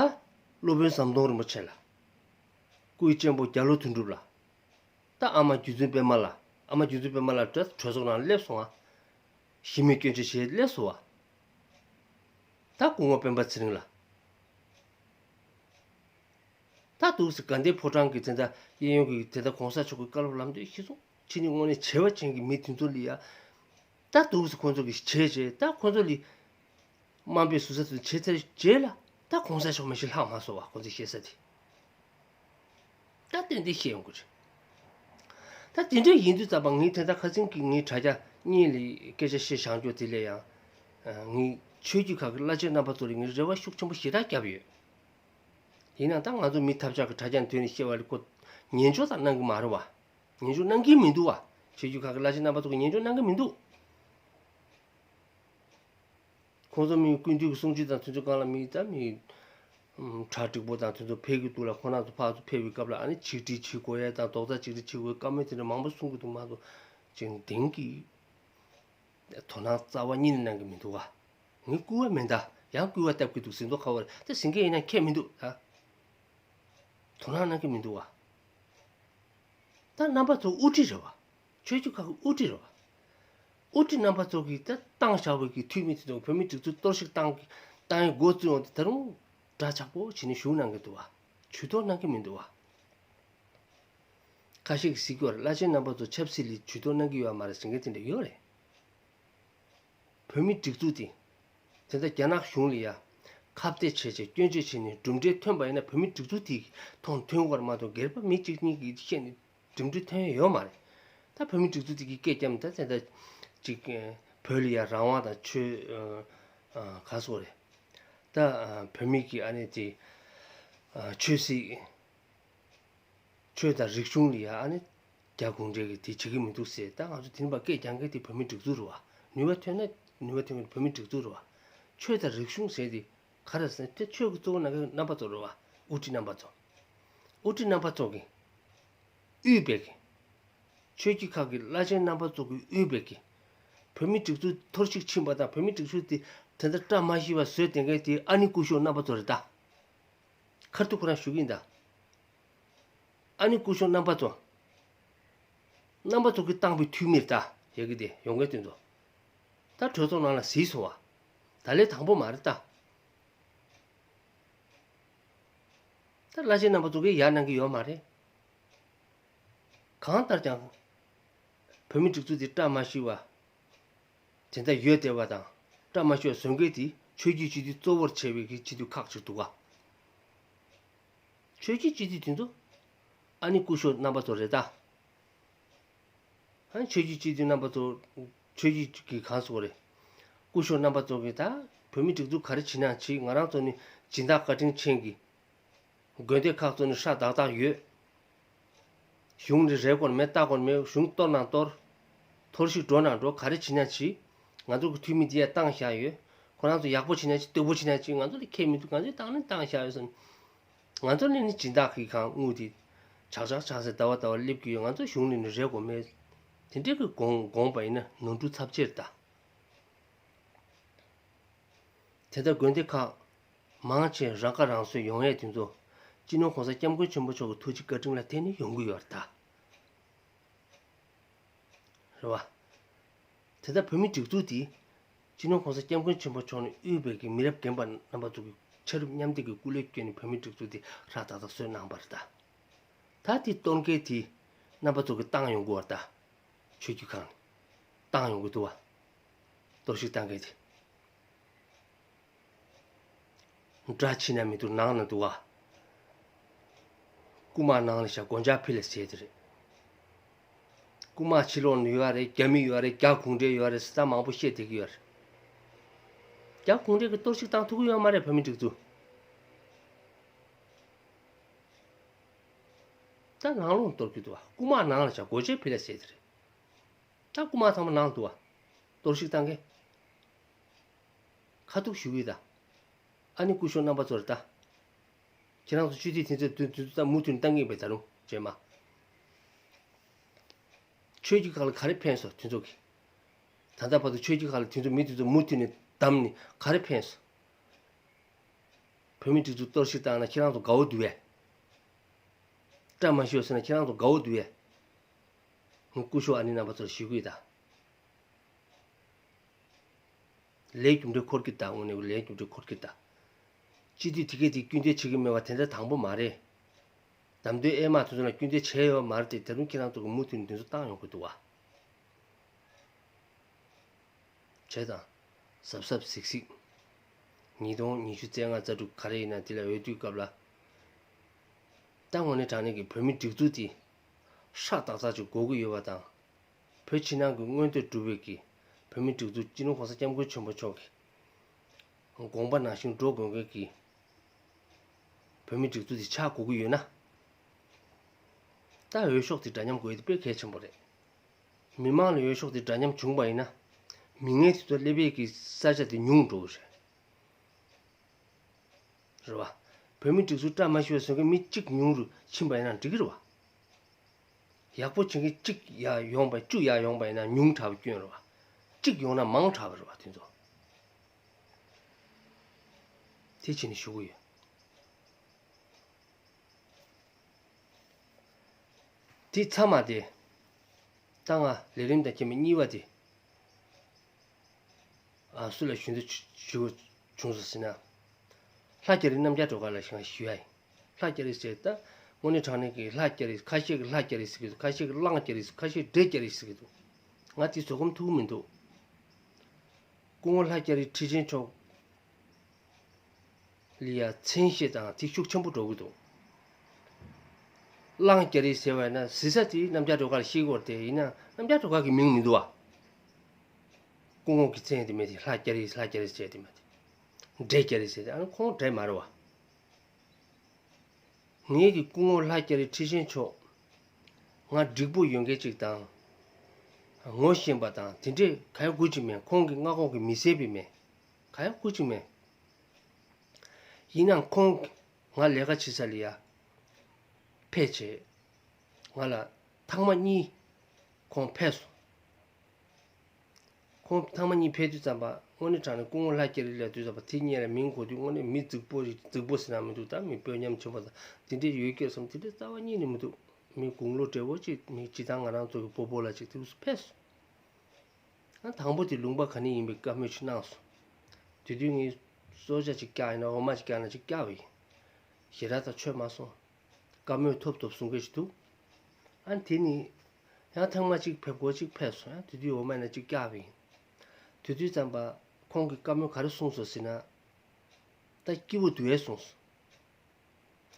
སློབ་དཔོན་ཟམ་གདོང་རིན་པོ་ཆེ་ལ། སྐུའི་གཅེན་པོ་རྒྱ་ལོ་དོན་གྲུབ་ལ། ད་ཨ་མ་རྒྱུ་འཛིན་པད་མ་ལ། ཨ་མ་རྒྱུ་འཛིན་པད་མ་ལ་གྲོས་གྲོས་ཚོགས་ནང་སླེབས་སོང་ང་། གཞི་མེད་སྐྱོན་བརྗོད་བྱས་སླེབས་སོང་བ། ད་སྐུ་ངོ་སྤེན་པ་ཚེ་རིང་ལ། ད་འདུག་སེ་དགའ་ལྡན་ཕོ་བྲང་གི་དེ་འདྲ་གཡས་གཡོན་གྱི་དེ་འདྲ་གོང་ས་མཆོག་གི་བཀའ་སློབ་ལམ་སྟོན་ཤེས་སོང་། ཁྱེད་ནི་དངོས་གནས་བྱས་པ་ཅན་གྱི་མི་དེ་ཚོ་ལ་ཡ། ད་འདུག་སེ་ཁོང་ཚོ་གི་བྱས་བྱས་ད་ཁོང་ཚོ་ལ། དམའ་འབེབས་ཟུར་ཟ་དེ་བྱས་ཚར་རྗེས་ལ་ད་གོང་ས་མཆོག་མ་གཞི་ལྷག་མ་སོང་བ་ཁོང་ཚོས་བཤད་ས་དེ། ད་ཏན་ཏན་བཤད་ཡོང་གི་རེད། ད་དེ་འདྲ་ཡིན་དུས་ཙམ་པ་ངས་དེ་ལྟར་ཁ་སང་གི་ངའི་དྲ་རྒྱ་གཉིས་ལ་སྐད་ཆ་བཤད་བཞག་རྒྱུ་དེ་ལས་ཡང་། ངས་ཆོས་བརྒྱུད་ཁག་གི་བླ་ཆེན་རྣམ་པ་ཚོ་ལ་ངས་རེ་བ་ཤུགས་ཆེན་པོ་ཞེ་དྲག་བརྒྱབ་ཡོད། ཡིན་ནའང་ད་ང་ཚོ་མི་ཐབས་ཆག་གི་དྲ་རྒྱ་མདུན་ནས་བཤད་པ་ལ་ཁོ་ཉན་ཆོག་དང་གནང་གི་མ་རེད་བ། ཉན་ཆོག་གནང་གི་མི་འདུག་བ། ཆོས་བརྒྱུད་ཁག་གི་བླ་ཆེན་རྣམ་པ་ཚོ་གི་ཉན་ཆོག་གནང་གི་མི་འདུག་ཁོང་ཚོ་མི་སྐུ་མདུན་གྱི་གསུང་ཆོས་དང་དེ་ཚོ་སྒང་ལ་མི་ད་མི། གྲ་འགྲིག་པོ་དང་དེ་ཚོ་ཕེབས་ཀྱི་འདུག་ལ་ཁོང་རྣམ་ཚོ་ཕར་ཚུར་ཕེབས་པའི་སྐབས་ལ་ཨ་ནི་ཆིག་སྒྲིལ་བྱེད་དགོས་ཡས་དང་རྡོག་རྩ་གཅིག་སྒྲིལ་བྱེད་དགོས་བཀའ་མོལ་དེ་འདྲ་མང་པོ་གསུང་གི་འདུག་མ་གཏོགས་ཅིག་འདེང་གི་དོ་སྣང་རྩ་བ་ཉིད་ནས་གནང་གི་མི་འདུག་བ། ངས་སྐུལ་བ་མེད་ད་ཡང་སྐུལ་བ་བཏབ་ཀྱི་འདུག་ཟིན་ཐོ་ཁ་བར་དེ་ཟིན་གྱི་ཡིན་ན་ཁྱད་མི་འདུག་ད། དོ་སྣང་གནང་གི་མི་འདུག་བ། ད་རྣམ་པ་ཚོ་དབུ་ཁྲིད་རེད་བ། ཆོས་བརྒྱུད་ཁག་གི་དབུ་ཁྲིད་རེད་བ། དབུ་ཁྲིད་རྣམ་པ་ཚོ་གིས་ད་བཏང་བཞག་པའི་གི་འཐུས་མི་དེ་ཚོ་བོད་མི་སྒྲིག་འཛུགས་གཏོར་བཤིག་བཏང་གི་བཏང་ཡའི་འགོ་བཙུགས་ཡོང་དུས་ད་རུང་འདྲ་ཆགས་པོ་བྱས་ནས་བཞུགས་གནང་གི་འདུག་བ། ཇུས་གཏོགས་གནང་གི་མི་འདུག་བ། ཁ་ཤས་ཀྱིས་ཟེར་གྱི་ཡོད་རེད་བླ་ཆེན་རྣམ་པ་ཚོ་ཆབ་སྲིད་ལ་ཇུས་གཏོགས་གནང་གི་ཡོད་མ་རེད་ཟེར་མཁན་དེ་འདྲ་ཡོད་རེད། བོད་མི་སྒྲིག་འཛུགས་དེ། དེ་ལྟར་རྒྱ་ནག་གཞུང་ལ་ཡ། ཁ་གཏད་བྱས་བྱས་སྐྱོན་བརྗོད་བྱས་ནས་གྲུབ་འབྲས་ཐོན་པ་ཡིན་ན་བོད་མི་སྒྲིག་འཛུགས་དེ་ཐོག་ཐོན་དགོས་རེད་མ་གཏོགས་སྒེར་པ་མི་གཅིག་གཉིས་ཀྱིས་བཤད་ནས་གྲུབ་འབྲས་ཐོན་ཡ་ཡོད་མ་རེད། ད་བོད་མི་སྒྲིག་འཛུགས་དེ་གི་སྐད་བརྒྱབ་ནས་ད་དེ་འདྲ་ཅིག་བོད་ལ་ཡ་རང་དབང་དང་ཆོས་ག་སོགས་རེད། ད་བོད་མི་གི་ཨ་ནི་དེ་ཆོས་སྲིད། ཆོས་དང་རིག་གཞུང་ལ་ཡ་ཨ་ནི། རྒྱ་གུང་ཁྲན་གྱིས་དེ་བྱེད་ཀྱི་མི་འདུག་ཟེར་ད་ང་ཚོ་དེ་རིང་བ་སྐད་རྒྱག་མཁན་དེ་བོད་མི་སྒྲིག་འཛུགས་རེད་བ། ནུས་པ་ཐོན་ན་ནུས་པ་ཐོན་མཁན་བོད་མི་སྒྲིག་འཛུགས་རེད་བ། ཆོས་དང་རིག་གཞུང་ཟེར་དེ་ག་རེ་ཟེར་ན་དེ་ཆོས་ཀྱི་གཙོ་བོ་ནང་གི་རྣམ་པ་ཚོ་རེད་བ། དབུ་ཁྲིད་རྣམ་པ་ཚོ། དབུ་ཁྲིད་རྣམ་པ་ཚོ་གིས་དབུས་པའི་གི་ཆོས་བརྒྱུད་ཁག་གི་བླ་ཆེན་རྣམ་པ་ཚོ་གིས་དབུས་པའི་གི་བོད་མི་སྒྲིག་འཛུགས་འཐོར་ཞིག་ཕྱིན་པ་དང་བོད་མི་སྒྲིག་འཛུགས་དེ་དེ་འདྲ་བཀྲ་མ་ཤིས་པ་བཟོས་བསྡད་མཁན་དེ་ཨ་ནི་སྐུ་ཞབས་རྣམ་པ་ཚོ་རེད་ད། ཁ་ཐུག་ཁོ་རང་ཞུ་གི་ཡིན་ད། ཨ་ནི་སྐུ་ཞབས་རྣམ་པ་ཚོ། རྣམ་པ་ཚོ་གིས་བཏང་བའི་འཐུས་མི་རེད་ད་ཡ་གི་དེ་ཡོང་མཁན་དེ་ཚོ། ད་གྲོས་ཚོགས་ནང་ལ་གཟིགས་སོང་བ། ད་ལས་དང་པོ་མ་རེད་ད། ད་བླ་ཆེན་རྣམ་པ་ཚོ་གིས་ཡ་གནང་གི་ཡོད་མ་རེད། གང་ལྟར་ཀྱང་། བོད་མི་སྒྲིག་འཛུགས་དེ་བཀྲ་མ་ཤིས་པ། དེ་འདྲ་ཡོད་བསྡད་པ་དང་བཀྲ་མ་ཤིས་པ་བཟོ་མཁན་དེ་ཆོས་བརྒྱུད་སྤྱི་འཐུས་གཙོ་བོར་བྱས་པའི་གི་སྤྱི་འཐུས་ཁག་ཅིག་འདུག་ག་ཆོས་བརྒྱུད་སྤྱི་འཐུས་དེ་ཚོ་ཨ་ནི་སྐུ་ཞབས་རྣམ་པ་ཚོ་རེད་ད། ཨ་ནི་ཆོས་བརྒྱུད་སྤྱི་འཐུས་རྣམ་པ་ཚོ་ཆོས་བརྒྱུད་ཀྱི་གང་ཟེར་དགོས་རེད། སྐུ་ཞབས་རྣམ་པ་ཚོ་གིས་ད་བོད་མི་སྒྲིག་འཛུགས་ག་རེ་བྱེད་ན་བྱེད། ང་རང་ཚོ་ནི་སྦྱིན་བདག་བཀའ་དྲིན་ཅན་གྱི་དགོན་སྡེ་ཁག་ཚོ་ནི་ཧྲ་ཏག་ཏག་ཡོད། གཞུང་ནི་རེད་དགོས་མེད་ལྟ་དགོས་མེད། གཞུང་གཏོར་ན་གཏོར། འཐོར་ཞིག་འགྲོ་ན་འགྲོ། ག་རེ་བྱེད་ན་བྱེད། ང་ཚོ་གི་འཐུས་མི་འདི་ཡ་བཏང་བཞག་ཡོད། ཁོ་རང་ཚོ་ཡག་པོ་བྱེད་ན་བྱེད། སྡུག་པོ་བྱེད་ན་བྱེད། ང་ཚོ་ལ་ཁྱད་མི་འདུག་ང་ཚོས་བཏང་ན་བཏང་བཞག་ཡོད་ཟེར། ང་ཚོ་ནི་ནི་སྦྱིན་བདག་གི་གང་དངུལ་དེ་ཇག་ཇག་ཇག་ཟེར་ཟླ་བ་ཟླ་བ་སླེབས་ཀྱི་ཡོད། ང་ཚོ་གཞུང་ནས་ནི་རེད་དགོས་མེད། དེ་འདྲའི་གི་དགོངས་དགོངས་པ་ཡིན་ན་ནོར་འཁྲུལ་ཚབས་ཆེར་གདའ། དེ་ལྟར་དགོན་སྡེ་ཁག་མང་ཆེ་རང་ཁ་རང་གསོ་ཡོང་ཡས་དེ་ཚོ་སྤྱི་ནོར་གོང་ས་སྐྱབས་མགོན་ཆེན་པོ་མཆོག་གི་ཐུགས་རྗེ་བཀའ་དྲིན་ལ་བརྟེན་ནས་ཡོང་གི་ཡོད་རེད་ད། རེད་བ། དེ་ལྟར་བོད་མི་སྒྲིག་འཛུགས་དེ་སྤྱི་ནོར་གོང་ས་སྐྱབས་མགོན་ཆེན་པོ་མཆོག་ནས་དབུས་པའི་གི་མི་རབས་རྒན་པ་རྣམ་པ་ཚོ་གི་ཆ་རུབ་མཉམ་འདེགས་ཀྱི་སྐུ་ལས་བསྐྱོན་ནས་བོད་མི་སྒྲིག་འཛུགས་དེ་ཧྲ་ཏག་ཏག་བཟོས་གནང་བ་རེད་ད། ད་དེ་གཏོར་མཁན་དེ་རྣམ་པ་ཚོ་གིས་བཏང་ཡོང་གི་ཡོད་རེད་ད། ཆོས་བརྒྱུད་ཁག་ནས་བཏང་ཡོང་གི་འདུག་བ། གཏོར་བཤིག་བཏང་མཁན་དེ། འདྲ་ཕྱི་ན་མི་འདུག་ནང་ན་འདུག་བ། རྐུ་མ་ནང་ལ་བཞག་སྒོ་ལྕགས་ཕྱི་ལ་བྱས་དེ་རེད། རྐུ་མ་ཕྱི་ལོགས་ན་ཡོད་རེད། རྒྱ་མི་ཡོད་རེད། རྒྱ་གུང་ཁྲན་ཡོད་རེད་ཟེར་ད་མང་པོ་བཤད་བསྡད་ཀྱི་ཡོད་རེད། རྒྱ་གུང་ཁྲན་གྱིས་གཏོར་བཤིག་བཏང་ཐུབ་ཀྱི་ཡོད་མ་རེད་བོད་མི་སྒྲིག་འཛུགས། ད་ནང་ལོགས་གཏོར་གྱི་འདུག་བ། རྐུ་མ་ནང་ལ་བཞག་སྒོ་ལྕགས་ཕྱི་ལ་བྱས་དེ་རེད། ད་རྐུ་མ་ཚང་མ་ནང་འདུག་བ། གཏོར་བཤིག་བཏང་མཁན། ཁ་ཐུག་ཞུ་གི་ཡིན་ད། ཨ་ནི་སྐུ་ཞབས་རྣམ་པ་ཚོ་རེད་ད། ཁྱེད་རང་ཚོ་སྤྱི་འཐུས་དེ་ཚོས་དུས་དུས་ཚོད་མུ་མཐུད་བཏང་གི་ཡིན་པས་ད་རུང་རྗེས་མ། ཆོས་ཀྱི་ཁ་ལ་ག་རེ་ཕན་སོང་དེ་ཚོ་གི། ད་ལྟ་བར་དུ་ཆོས་ཀྱི་ཁ་ལ་དེ་ཚོ་མི་དེ་ཚོ་མུ་མཐུད་ནས་བསྡམས་ནས་ག་རེ་ཕན་སོང་། བོད་མི་སྒྲིག་འཛུགས་གཏོར་བཤིག་བཏང་ན་ཁྱེད་རང་ཚོ་དགའ་བོ་འདུག་གས། བཀྲ་མ་ཤིས་ཟེར་ན་ཁྱེད་རང་ཚོ་དགའ་བོ་འདུག་གས། ངས་སྐུ་ཞབས་ཨ་ནེ་རྣམ་པ་ཚོར་ཞུ་གི་ཡོད་ད། ལས་རྒྱུ་འབྲས་འཁོར་གྱི་ད་དངོས་གནས་ལས་རྒྱུ་འབྲས་འཁོར་གྱི་ད། སྤྱི་འཐུས་དེ་གས་དེ་སྐྱོན་བརྗོད་བྱེད་ཀྱི་མེད་པ་དེ་འདྲ་དང་པོ་མ་རེད། བདམས་ཐོན་ཨེ་མ་དེ་ཚོ་ལ་སྐྱོན་བརྗོད་བྱས་ཡོད་མ་རེད་དེ་ད་དུང་ཁྱེད་རང་ཚོ་གི་མུ་མཐུད་ནས་དེ་ཚོ་བཏང་ཡོང་གི་འདུག་བ། བྱས་དང་། གཟབ་གཟབ་གཟིགས་གཟིགས། ཉིས་སྟོང་ཉི་ཤུ་རྩ་ལྔ་རྩ་དྲུག་ག་རེ་ཡིན་ན་དེ་ལ་འོས་བསྡུའི་སྐབས་ལ། ད་དངོས་གནས་དྲང་གནས་ཀྱི་བོད་མི་སྒྲིག་འཛུགས་དེ། ཧྲག་ཏག་ཏག་ཅིག་དགོས་ཀྱི་ཡོད་པ་དང་། བོད་ཕྱི་ནང་གི་མངོན་འདོད་སྒྲུབ་པའི་གི། བོད་མི་སྒྲིག་འཛུགས་སྤྱི་ནོར་གོང་ས་སྐྱབས་མགོན་ཆེན་པོ་མཆོག་གི། དགོངས་པ་ནང་བཞིན་འགྲོ་དགོས་མཁན་གྱི་བོད་མི་སྒྲིག་འཛུགས་དེ་ཆགས་དགོས་ཀྱི་ཡོད་ན། ད་འོས་ཤོག་དེ་འདྲ་མཉམ་དགོས་ཡ་དེ་དཔེ་གལ་ཆེན་པོ་རེད། མི་མང་ལ་འོས་ཤོག་དེ་འདྲ་མཉམ་བྱུང་བ་ཡིན་ན། མི་ངན་དེ་ཚོ་སླེབས་ཡས་ཀྱི་ས་ཆ་དེ་ཉུང་འགྲོ་གི་རེད། རེད་བ། བོད་མི་སྒྲིག་འཛུགས་བཀྲ་མ་ཤིས་པ་བཟོ་མཁན་མི་གཅིག་ཉུང་རུ་ཕྱིན་པ་ཡིན་ན་འགྲིག་གི་རེད་བ། ཡག་པོ་བྱེད་མཁན་གཅིག་ཡར་ཡོང་བ་བཅུ་ཡར་ཡོང་བ་ཡིན་ན་ཉུང་དྲགས་པའི་སྐྱོན་རེད་བ། གཅིག་ཡོང་ན་མང་དྲགས་པ་རེད་བ་དེ་ཚོ། དེ་བྱས་ནས་ཞུ་གི་ཡོད། དེ་ཚང་མ་དེ། ད་ང་ལས་རིམ་དང་ཁྱད་མེད་གཉིས་པ་དེ། ཨ་སུ་ལ་ཞུ་འདོད་ཞུ་བྱུང་སོང་ཟེར་ན། ལྷ་རྒྱ་རི་རྣམ་རྒྱལ་སྒྲོལ་དཀར་ལ་ཞིག་ཞུ་ཡ་ཡིན། ལྷ་རྒྱ་རི་ཟེར་ད། དངོས་གནས་དྲང་གནས་ཀྱི་ལྷ་རྒྱ་རི་ཁ་ཤས་ཀྱིས་ལྷ་རྒྱ་རི་ཟེར་གྱི་འདུག་ཁ་ཤས་ཀྱིས་གླང་རྒྱ་རི་ཟེར་ཁ་ཤས་འདྲེ་རྒྱ་རི་ཟེར་གྱི་འདུག་ང་དེ་བཟོད་སྒོམ་ཐུབ་ཀྱི་མི་འདུག་སྐུ་ངོ་ལྷ་རྒྱ་རི་ཁྲི་ཆེན་མཆོག་ལ་ཡ་མཚན་ཤས་དང་དེ་ཤུགས་ཆེན་པོ་འགྲོ་གི་འདུག་གླང་རྒྱ་རི་ཟེར་བ་ཡིན་ན་གཟིགས་ས་དེ་རྣམ་རྒྱལ་སྒྲོལ་དཀར་ཤེས་དགོས་དེ་ཡིན་ན་རྣམ་རྒྱལ་སྒྲོལ་དཀར་གྱི་མིང་མི་འདུག་བ། སྐུ་ངོ་གི་མཚན་དེ་མེད་དེ་ལྷ་རྒྱ་རི་ལྷ་རྒྱ་རི་ཟེར་དེ་མེད་དེ། འདྲེ་རྒྱ་རི་ཟེར་དེ་ཨ་ནི་ཁོང་འདྲེ་མ་རེད་བ། ངེད་ཀྱི་སྐུ་ངོ་ལྷ་རྒྱ་རི་ཁྲི་ཆེན་མཆོག་ང་འགྲིག་པོ་ཡོད་མཁན་ཅིག་དང་། ངོ་ཤེས་པ་དང་དེ་འདྲས་ག་ཡ་དགུ་ཅིག་མེད། ཁོང་གི་མངའ་ཁོངས་ཀྱི་མི་སེར་བས་མེད། ག་ཡ་དགུ་ཅིག་མེད། ཡིན་ནའང་ཁོང་ང་ལས་ཀ་བྱེད་ས་ལ་ཡ་ཕེབས་བྱས། ང་ལ་ཐེངས་མ་གཉིས་ཁོང་ཕེབས་སོང་། ཁོང་ཐེངས་མ་གཉིས་ཕེབས་དུས་ཙམ་པ་དངོས་གནས་དྲང་གནས་སྐུ་ངོ་ལྷ་རྒྱ་རི་ལབ་དུས་ཙམ་པ་དེ་སྔོན་ལ་མིང་གོ་དུས་དངོས་གནས་མི་རྫིག་པོ་རེད། རྫིག་པོ་ཟེར་ན་མི་འདུག་ད་མི་དཔོན་ཉམས་ཆེན་པོ་དང་དེ་འདྲས་ཡོད་སྐྱེས་སམ་དེ་འདྲས་རྩ་བ་ཉིད་ནས་མི་འདུག་མི་དགུང་ལོ་བགྲེས་པོ་ཅིག་མི་སྤྱི་བཏང་ང་རང་ཚོ་གི་སྤོ་སྤོ་ལ་ཅིག་དེ་ཚོ་ཕེབས་སོང་། ཨ་དང་པོ་དེ་ལུང་པ་ག་ནས་ཡིན་པའི་བཀའ་མོལ་ཅིག་གནང་སོང་། དེ་དུས་ངས་གསོལ་ཇ་ཅིག་བཀྱག་ཡིན་ན་འོ་མ་ཅིག་བཀྱག་ན་ཅིག་བཀྱག་པ་ཡིན། ཞེ་དྲག་ད་ཆོད་མ་སོང་། བཀའ་མོལ་ཐོབ་ཐོབ་གསུང་མཁན་ཞིག་འདུག་ཨ་ནི་དེ་ནི་ཡང་ཐེངས་མ་གཅིག་ཕེབས་སྒོ་གཅིག་ཕེབས་སོང་། ཡང་དེ་དུས་འོ་མ་ཡིན་ན་གཅིག་བཀྱག་པ་ཡིན། དེ་དུས་ཙམ་པ་ཁོང་གིས་བཀའ་མོལ་ག་རེ་གསུངས་སོང་ཟེར་ན། ད་སྐྱིད་པོ་འདུག་ཨེ་གསུངས་སོང་།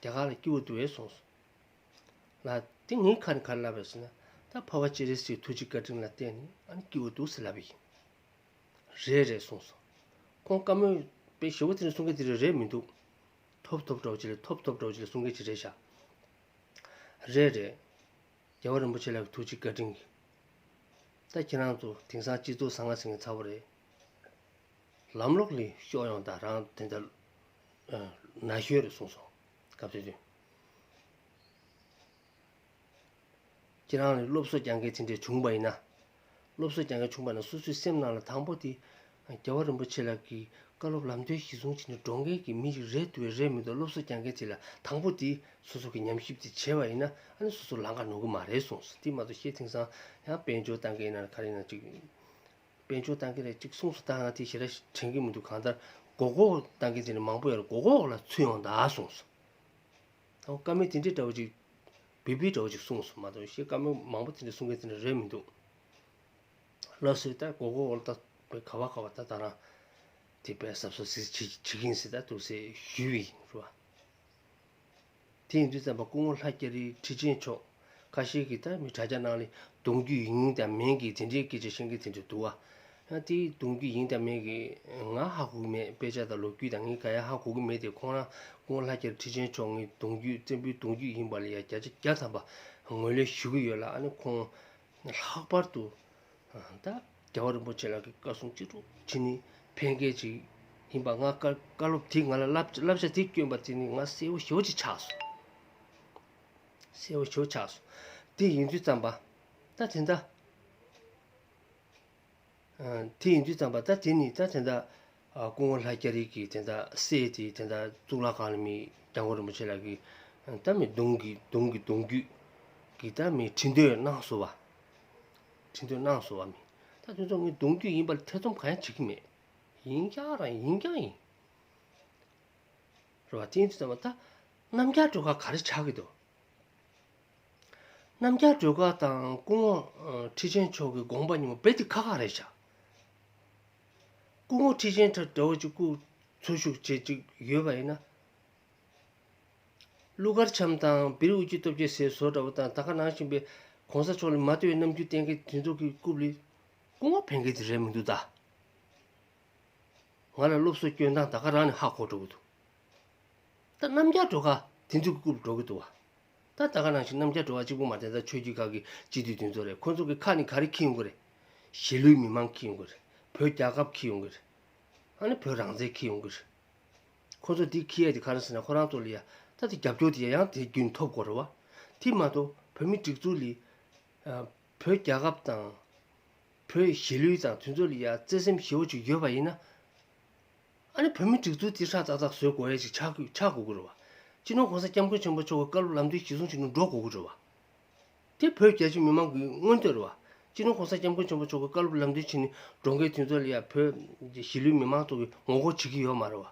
རྒྱ་གར་ལ་སྐྱིད་པོ་འདུག་ཨེ་གསུངས་སོང་། ལ་དེ་ངའི་ཁ་ནས་ག་རེ་ལབ་པ་ཟེར་ན། ད་འཕགས་པ་སྤྱན་རས་གཟིགས་ཐུགས་རྗེ་བཀའ་དྲིན་ལ་བརྟེན་ནས་ཨ་ནི་སྐྱིད་པོ་འདུག་ཟེར་ལབ་པ་ཡིན། རེད་རེད་གསུངས་སོང་། ཁོང་བཀའ་མོལ་དཔེ་ཞེ་པོ་དེ་འདྲ་གསུང་མཁན་དེ་རེད་རེད་མི་འདུག་ཐོབ་ཐོབ་འདྲ་བོ་ཅིག་ལ་ཐོབ་ཐོབ་འདྲ་བོ་ཅིག་ལ་གསུང་མཁན་ཅིག་རེད་ཤག་རེད་རེད། རྒྱལ་བ་རིན་པོ་ཆེ་ལགས་ཀྱི་ཐུགས་རྗེ་བཀའ་དྲིན་གྱིས། ད་ཁྱེད་རང་ཚོ་དེང་སང་སྤྱི་ཚོགས་བཟང་ང་ཟེར་མཁན་ཚ་བོ་རེད། ལམ་ལོག་ལ་ཤོག་ཡོང་ད་རང་དེ་འདྲ་ན་གཞོན་རེད་གསུངས་སོང་། སྐབས་དེ་དུས། ཁྱེད་རང་ལ་སློབ་གསོ་རྒྱག་མཁན་དེ་འདྲས་བྱུང་བ་ཡིན་ན། སློབ་གསོ་རྒྱག་མཁན་བྱུང་བ་ན་སོ་སོའི་སེམས་ནང་ལ་དང་པོ་དེ། རྒྱལ་བ་རིན་པོ་ཆེ་ལགས་ཀྱི་བཀའ་སློབ་ལམ་སྟོན་གཞི་བཟུང་བྱས་ནས་འགྲོ་མཁན་གྱི་མི་ཞིག་རེད་འདུག་རེད་མི་འདུག་སློབ་གསོ་རྒྱག་མཁན་དེ་ལ་དང་པོ་དེ་སོ་སོ་གི་ཉམས་ཞིབ་དེ་བྱས་པ་ཡིན་ན་ཨ་ནི་སོ་སོ་ལམ་ཁ་ནོར་གི་མ་རེད་གསུངས་སོང་། དེ་མ་གཏོགས་ཤེས་དེང་སང་ཡང་དཔལ་འབྱོར་བཏང་མཁན་ཡིན་ན་ག་རེ་ཡིན་ན་ཅིག་དཔལ་འབྱོར་བཏང་གི་རེད་ཅིག་གསུངས་སོང་། ད་ང་དེ་ཞེ་དྲག་དྲན་གི་མི་འདུག་གང་ལྟར་མགོ་སྐོར་བཏང་གི་དེ་ནི་མང་པོ་ཡོད་རེད། མགོ་སྐོར་ལ་ཚུད་ཡོང་ད་གསུངས་སོང་། ད་བཀའ་མོལ་དེ་འདྲའི་འདྲ་བོ་ཅིག་བི་བི་འདྲ་བོ་ཅིག་གསུངས་སོང་མ་གཏོགས་ཤེས་བཀའ་མོལ་མང་པོ་དེ་འདྲ་གསུང་མཁན་དེ་འདྲ་རེད་མི་འདུག་ལགས་སོ། ད་མགོ་སྐོར་ད་བའི་ག་བ་ག་བ་ད་ད་རང་དེ་བས་གཟབ་གཟབ་ཟིག་བྱེད་བྱེད་ཀྱིན་ཟེར་ད་འདུག་ཟེར་ཞུས་པ་ཡིན་རེད་བ། དེ་ཡིན་དུས་ཙམ་པ་སྐུ་ངོ་ལྷ་རྒྱ་རིའི་ཁྲི་ཆེན་མཆོག་ཁ་ཤས་ཀྱིས་ད་མི་དྲ་རྒྱ་ནང་ལ་གདུང་རྒྱུད་ཡིན་དང་མིན་གྱི་དེ་འདྲའི་སྐད་ཆ་བཤད་མཁན་དེ་འདྲ་འདུག་བ། ཡང་དེའི་གདུང་རྒྱུད་ཡིན་དང་མིན་གྱི་ང་ཧ་གོ་གི་མེད། དཔེ་ཆ་དང་ལོ་རྒྱུས་དང་ངས་ག་ཡང་ཧ་གོ་གི་མེད་དེ། ཁོང་རང་སྐུ་ངོ་ལྷ་རྒྱ་རི་ཁྲི་ཆེན་མཆོག་ངའི་གདུང་རྒྱུད་བཙན་པོའི་གདུང་རྒྱུད་ཡིན་པ་ལ་ཡང་བརྒྱ་ཆ་བརྒྱ་ཐམ་པ་ངོས་ལེན་ཞུ་གི་ཡོད་ལ། ཨ་ནི་ཁོང་ལྷག་པར་དུ་ད་རྒྱལ་བ་རིན་པོ་ཆེ་ལགས་ཀྱི་བཀའ་གསུང་ཅི་སྒྲུབ་བྱེད་ནི་ཕན་མཁན་ཅིག་ཡིན་པ། ང་བཀའ་བཀའ་སློབ་དེ་ང་ལ་བསླབ་བསླབ་བྱ་དེ་བསྐྱོན་པ་དེ་ནི་ང་གསལ་བོ་ཞེ་པོ་ཅིག་ཆགས་སོང་། གསལ་བོ་ཞེ་པོ་ཆགས་སོང་། དེ་ཡིན་དུས་ཙམ་པ་ད་དེ་འདྲ་ དེ་ཡིན་དུས་ཙམ་པ་ད་དེ་ནི་ད་དེ་འདྲ་སྐུ་ངོ་ལྷ་རྒྱ་རི་གི་དེ་འདྲ་སྲས་དེ་དེ་འདྲ་གཙུག་ལག་ཁང་ལ་མི་སྐྱབས་མགོན་རིན་པོ་ཆེ་ལགས་ཀྱིས་ད་མི་གདུང་གི་གདུང་གི་གདུང་རྒྱུད་ཀྱི་ད་མི་ཁྲི་འདོན་གནང་སོང་བ། ཁྲི་འདོན་གནང་སོང་བ་མི། ད་དེ་ཚོ་ངས་གདུང་རྒྱུད་ཡིན་པ་ལ་ཐེ་ཚོམ་གང་ཡང་བྱེད་ཀྱི་མེད། ཡིན་རྐྱང་རང་ཡིན་རྐྱང་ཡིན། རེད་བ། དེ་ཡིན་དུས་ཙམ་པ་ད་རྣམ་རྒྱལ་སྒྲོལ་དཀར་ག་རེ་ཆགས་ཀྱི་འདུག་རྣམ་རྒྱལ་སྒྲོལ་དཀར་དང་སྐུ་ངོ་ཁྲི་ཆེན་མཆོག་གི་དགོངས་པ་གཉིས་པོ་རྦད་དེ་ཁག་ཁག་རེད་ཤག་སྐུ་ངོ་ཁྲི་ཆེན་འདྲ་བོ་ཅིག་སྐུ་འཚོ་བཞུགས་བྱེད་ཅིག་ཡོད་པ་ཡིན་ན། ཀླུ་མཁར་བྱམས་དང་བེ་རི་དབུ་ཁྱུད་སྟོབས་རྒྱལ་ཟེར་བཟོ་འདྲ་བོ་དང་ད་ག་ནང་བཞིན་པའི་གོང་ས་མཆོག་ལ་མ་ལྟོས་རྣམ་འགྱུར་བསྟན་མཁན་དེ་ཚོ་གི་རྐུབ་ལ་སྐུ་ངོ་ཕན་མཁན་དེ་རེད་མི་འདུག་ད། ང་ལ་སློབ་གསོ་སྐྱོན་སྟངས་ད་ག་རང་ནས་ཧ་གོ་འགྲོ་གི་འདུག་ད་རྣམ་རྒྱལ་སྒྲོལ་དཀར་དེ་ཚོ་གི་རྐུབ་འགྲོ་གི་འདུག་བ། ད་ད་ག་ནང་བཞིན་རྣམ་རྒྱལ་སྒྲོལ་དཀར་གཅིག་པུ་མ་རེད། ད་ཆོས་བརྒྱུད་ཁག་གི་སྤྱི་འཐུས་དེ་ཚོ་རེད། ཁོ་ཚོ་གི་ཁ་ནས་ག་རེ་འཁྱེར་ཡོང་གི་རེད། གཞིས་ལུས་མི་མང་འཁྱེར་ཡོང་གི་རེད། བོད་རྒྱལ་ཁབ་འཁྱེར་ཡོང་གི་རེད། ཨ་ནི་བོད་རང་བཙན་འཁྱེར་ཡོང་གི་རེད། ཁོ་ཚོ་འདི་འཁྱེར་ཡས་དེ་ག་རེ་ཟེར་ན་ཁོ་རང་ཚོ་ལ་ཡ་ད་དེ་རྒྱབ་སྐྱོར་དེ་ཡ་ཡང་དེ་རྒྱུན་ཐོབ་དགོས་རེད་བ། དེ་མ་གཏོགས་བོད་མི་སྒྲིག་འཛུགས་ལ་ཨ་བོད་རྒྱལ་ཁབ་དང་། བོད་གཞིས་ལུས་དང་དེ་ཚོ་ལ་ཡ་བརྩེ་སེམས་ཞེ་པོ་ཅིག་ཡོད་པ་ཡིན་ན། ཨ་ནི་བོད་མི་སྒྲིག་འཛུགས་དེ་ཧྲག་ཏག་ཏག་བཟོ་དགོས་ཡ་ཅིག་ཆགས་དགོས་ཆགས་དགོས་ཀྱི་རེད་བ། སྤྱི་ནོར་༸གོང་ས་༸སྐྱབས་མགོན་ཆེན་པོ་མཆོག་གི་བཀའ་སློབ་ལམ་སྟོན་གཞིར་བཟུང་བྱས་ནས་འགྲོ་དགོས་ཀྱི་རེད་བ། དེ་བོད་རྒྱ་ཆེ་མི་མང་གི་མངོན་འདོད་རེད་བ། སྤྱི་ནོར་༸གོང་ས་༸སྐྱབས་མགོན་ཆེན་པོ་མཆོག་གི་བཀའ་སློབ་ལམ་སྟོན་བྱས་ནས་འགྲོ་མཁན་དེ་ཚོ་ལ་ཡ་བོད་གཞིས་ལུས་མི་མང་ཚོ་གི་ངོ་རྒོལ་བྱེད་ཀྱི་ཡོད་མ་རེད་བ།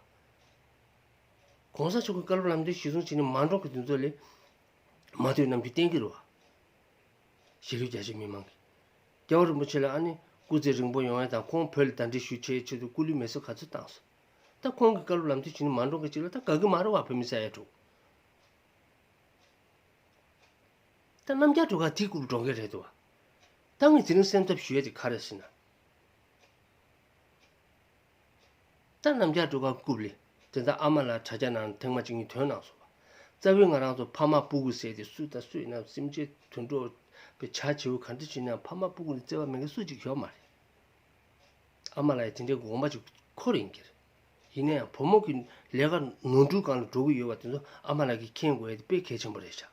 ༸གོང་ས་མཆོག་གི་བཀའ་སློབ་ལམ་སྟོན་གཞིར་བཟུང་བྱས་ནས་མ་འགྲོ་མཁན་དེ་ཚོ་ལ་མ་ལྟོས་རྣམ་འགྱུར་བསྟན་གྱི་རེད་བ། གཞིས་ལུས་རྒྱ་ཆེ་མི་མང་གིས། རྒྱལ་བ་རིན་པོ་ཆེ་ལ་ཨ་ནི་སྐུ་ཚེ་རིང་པོ་ཡོང་ཡ་དང་ཁོང་བོད་ལ་གདན་འདྲེན་ཞུ་བྱེད་ཆེད་དུ་སྐུ་ལུས་མེ་སྲེག་ག་ཚོད་བཏང་སོང་། ད་ཁོང་གི་བཀའ་སློབ་ལམ་སྟོན་བྱས་ནས་མ་འགྲོ་མཁན་ཅིག་ལ་ད་དགའ་གི་མ་རེད་བ། བོད་མི་ས་ཡ་དྲུག་ད་རྣམ་རྒྱལ་སྒྲོལ་དཀར་དེའི་རྐུབ་འགྲོ་མཁན་རེད་འདུག་བ། ད་ངས་དེ་རིང་སེམས་འཚབ་ཞུ་ཡ་དེ་ག་རེ་ཟེར་ན། ད་རྣམ་རྒྱལ་སྒྲོལ་དཀར་རྐུབ་ལ་དེ་ལྟར་ཨ་མ་ལགས་དྲ་རྒྱ་ནང་ཐེངས་མ་གཅིག་གཉིས་ཐོན་གནང་སོང་བ། རྩ་བའི་ང་རང་ཚོ་ཕ་མ་སྤུ་གུ་ཟེར་དེ་སུ་དང་སུ་ཡིན་ན་སེམས་ཅན་དུད་འགྲོ་བའི་བྱ་བྱེའུ་ག་འདྲ་ཞིག་ཡིན་ན་ཕ་མ་སྤུ་གུ་ལ་བརྩེ་བ་མེད་མཁན་སུ་གཅིག་ཡོད་མ་རེད། ཨ་མ་ལགས་ཡ་དེ་འདྲའི་དགོངས་པ་ཅིག་འཁོར་ཡིན་གྱི་རེད། ཡིན་ན་ཡང་བུ་མོ་གི་ལས་ཀ་ནོར་འཁྲུལ་སྒང་ལ་འགྲོ་གི་ཡོད་པ་དེ་ཚོ་ཨ་མ་ལགས་ཀྱིས་མཁྱེན་དགོས་ཡ་དེ་དཔེ་གལ་ཆེན་པོ་རེད་ཤག་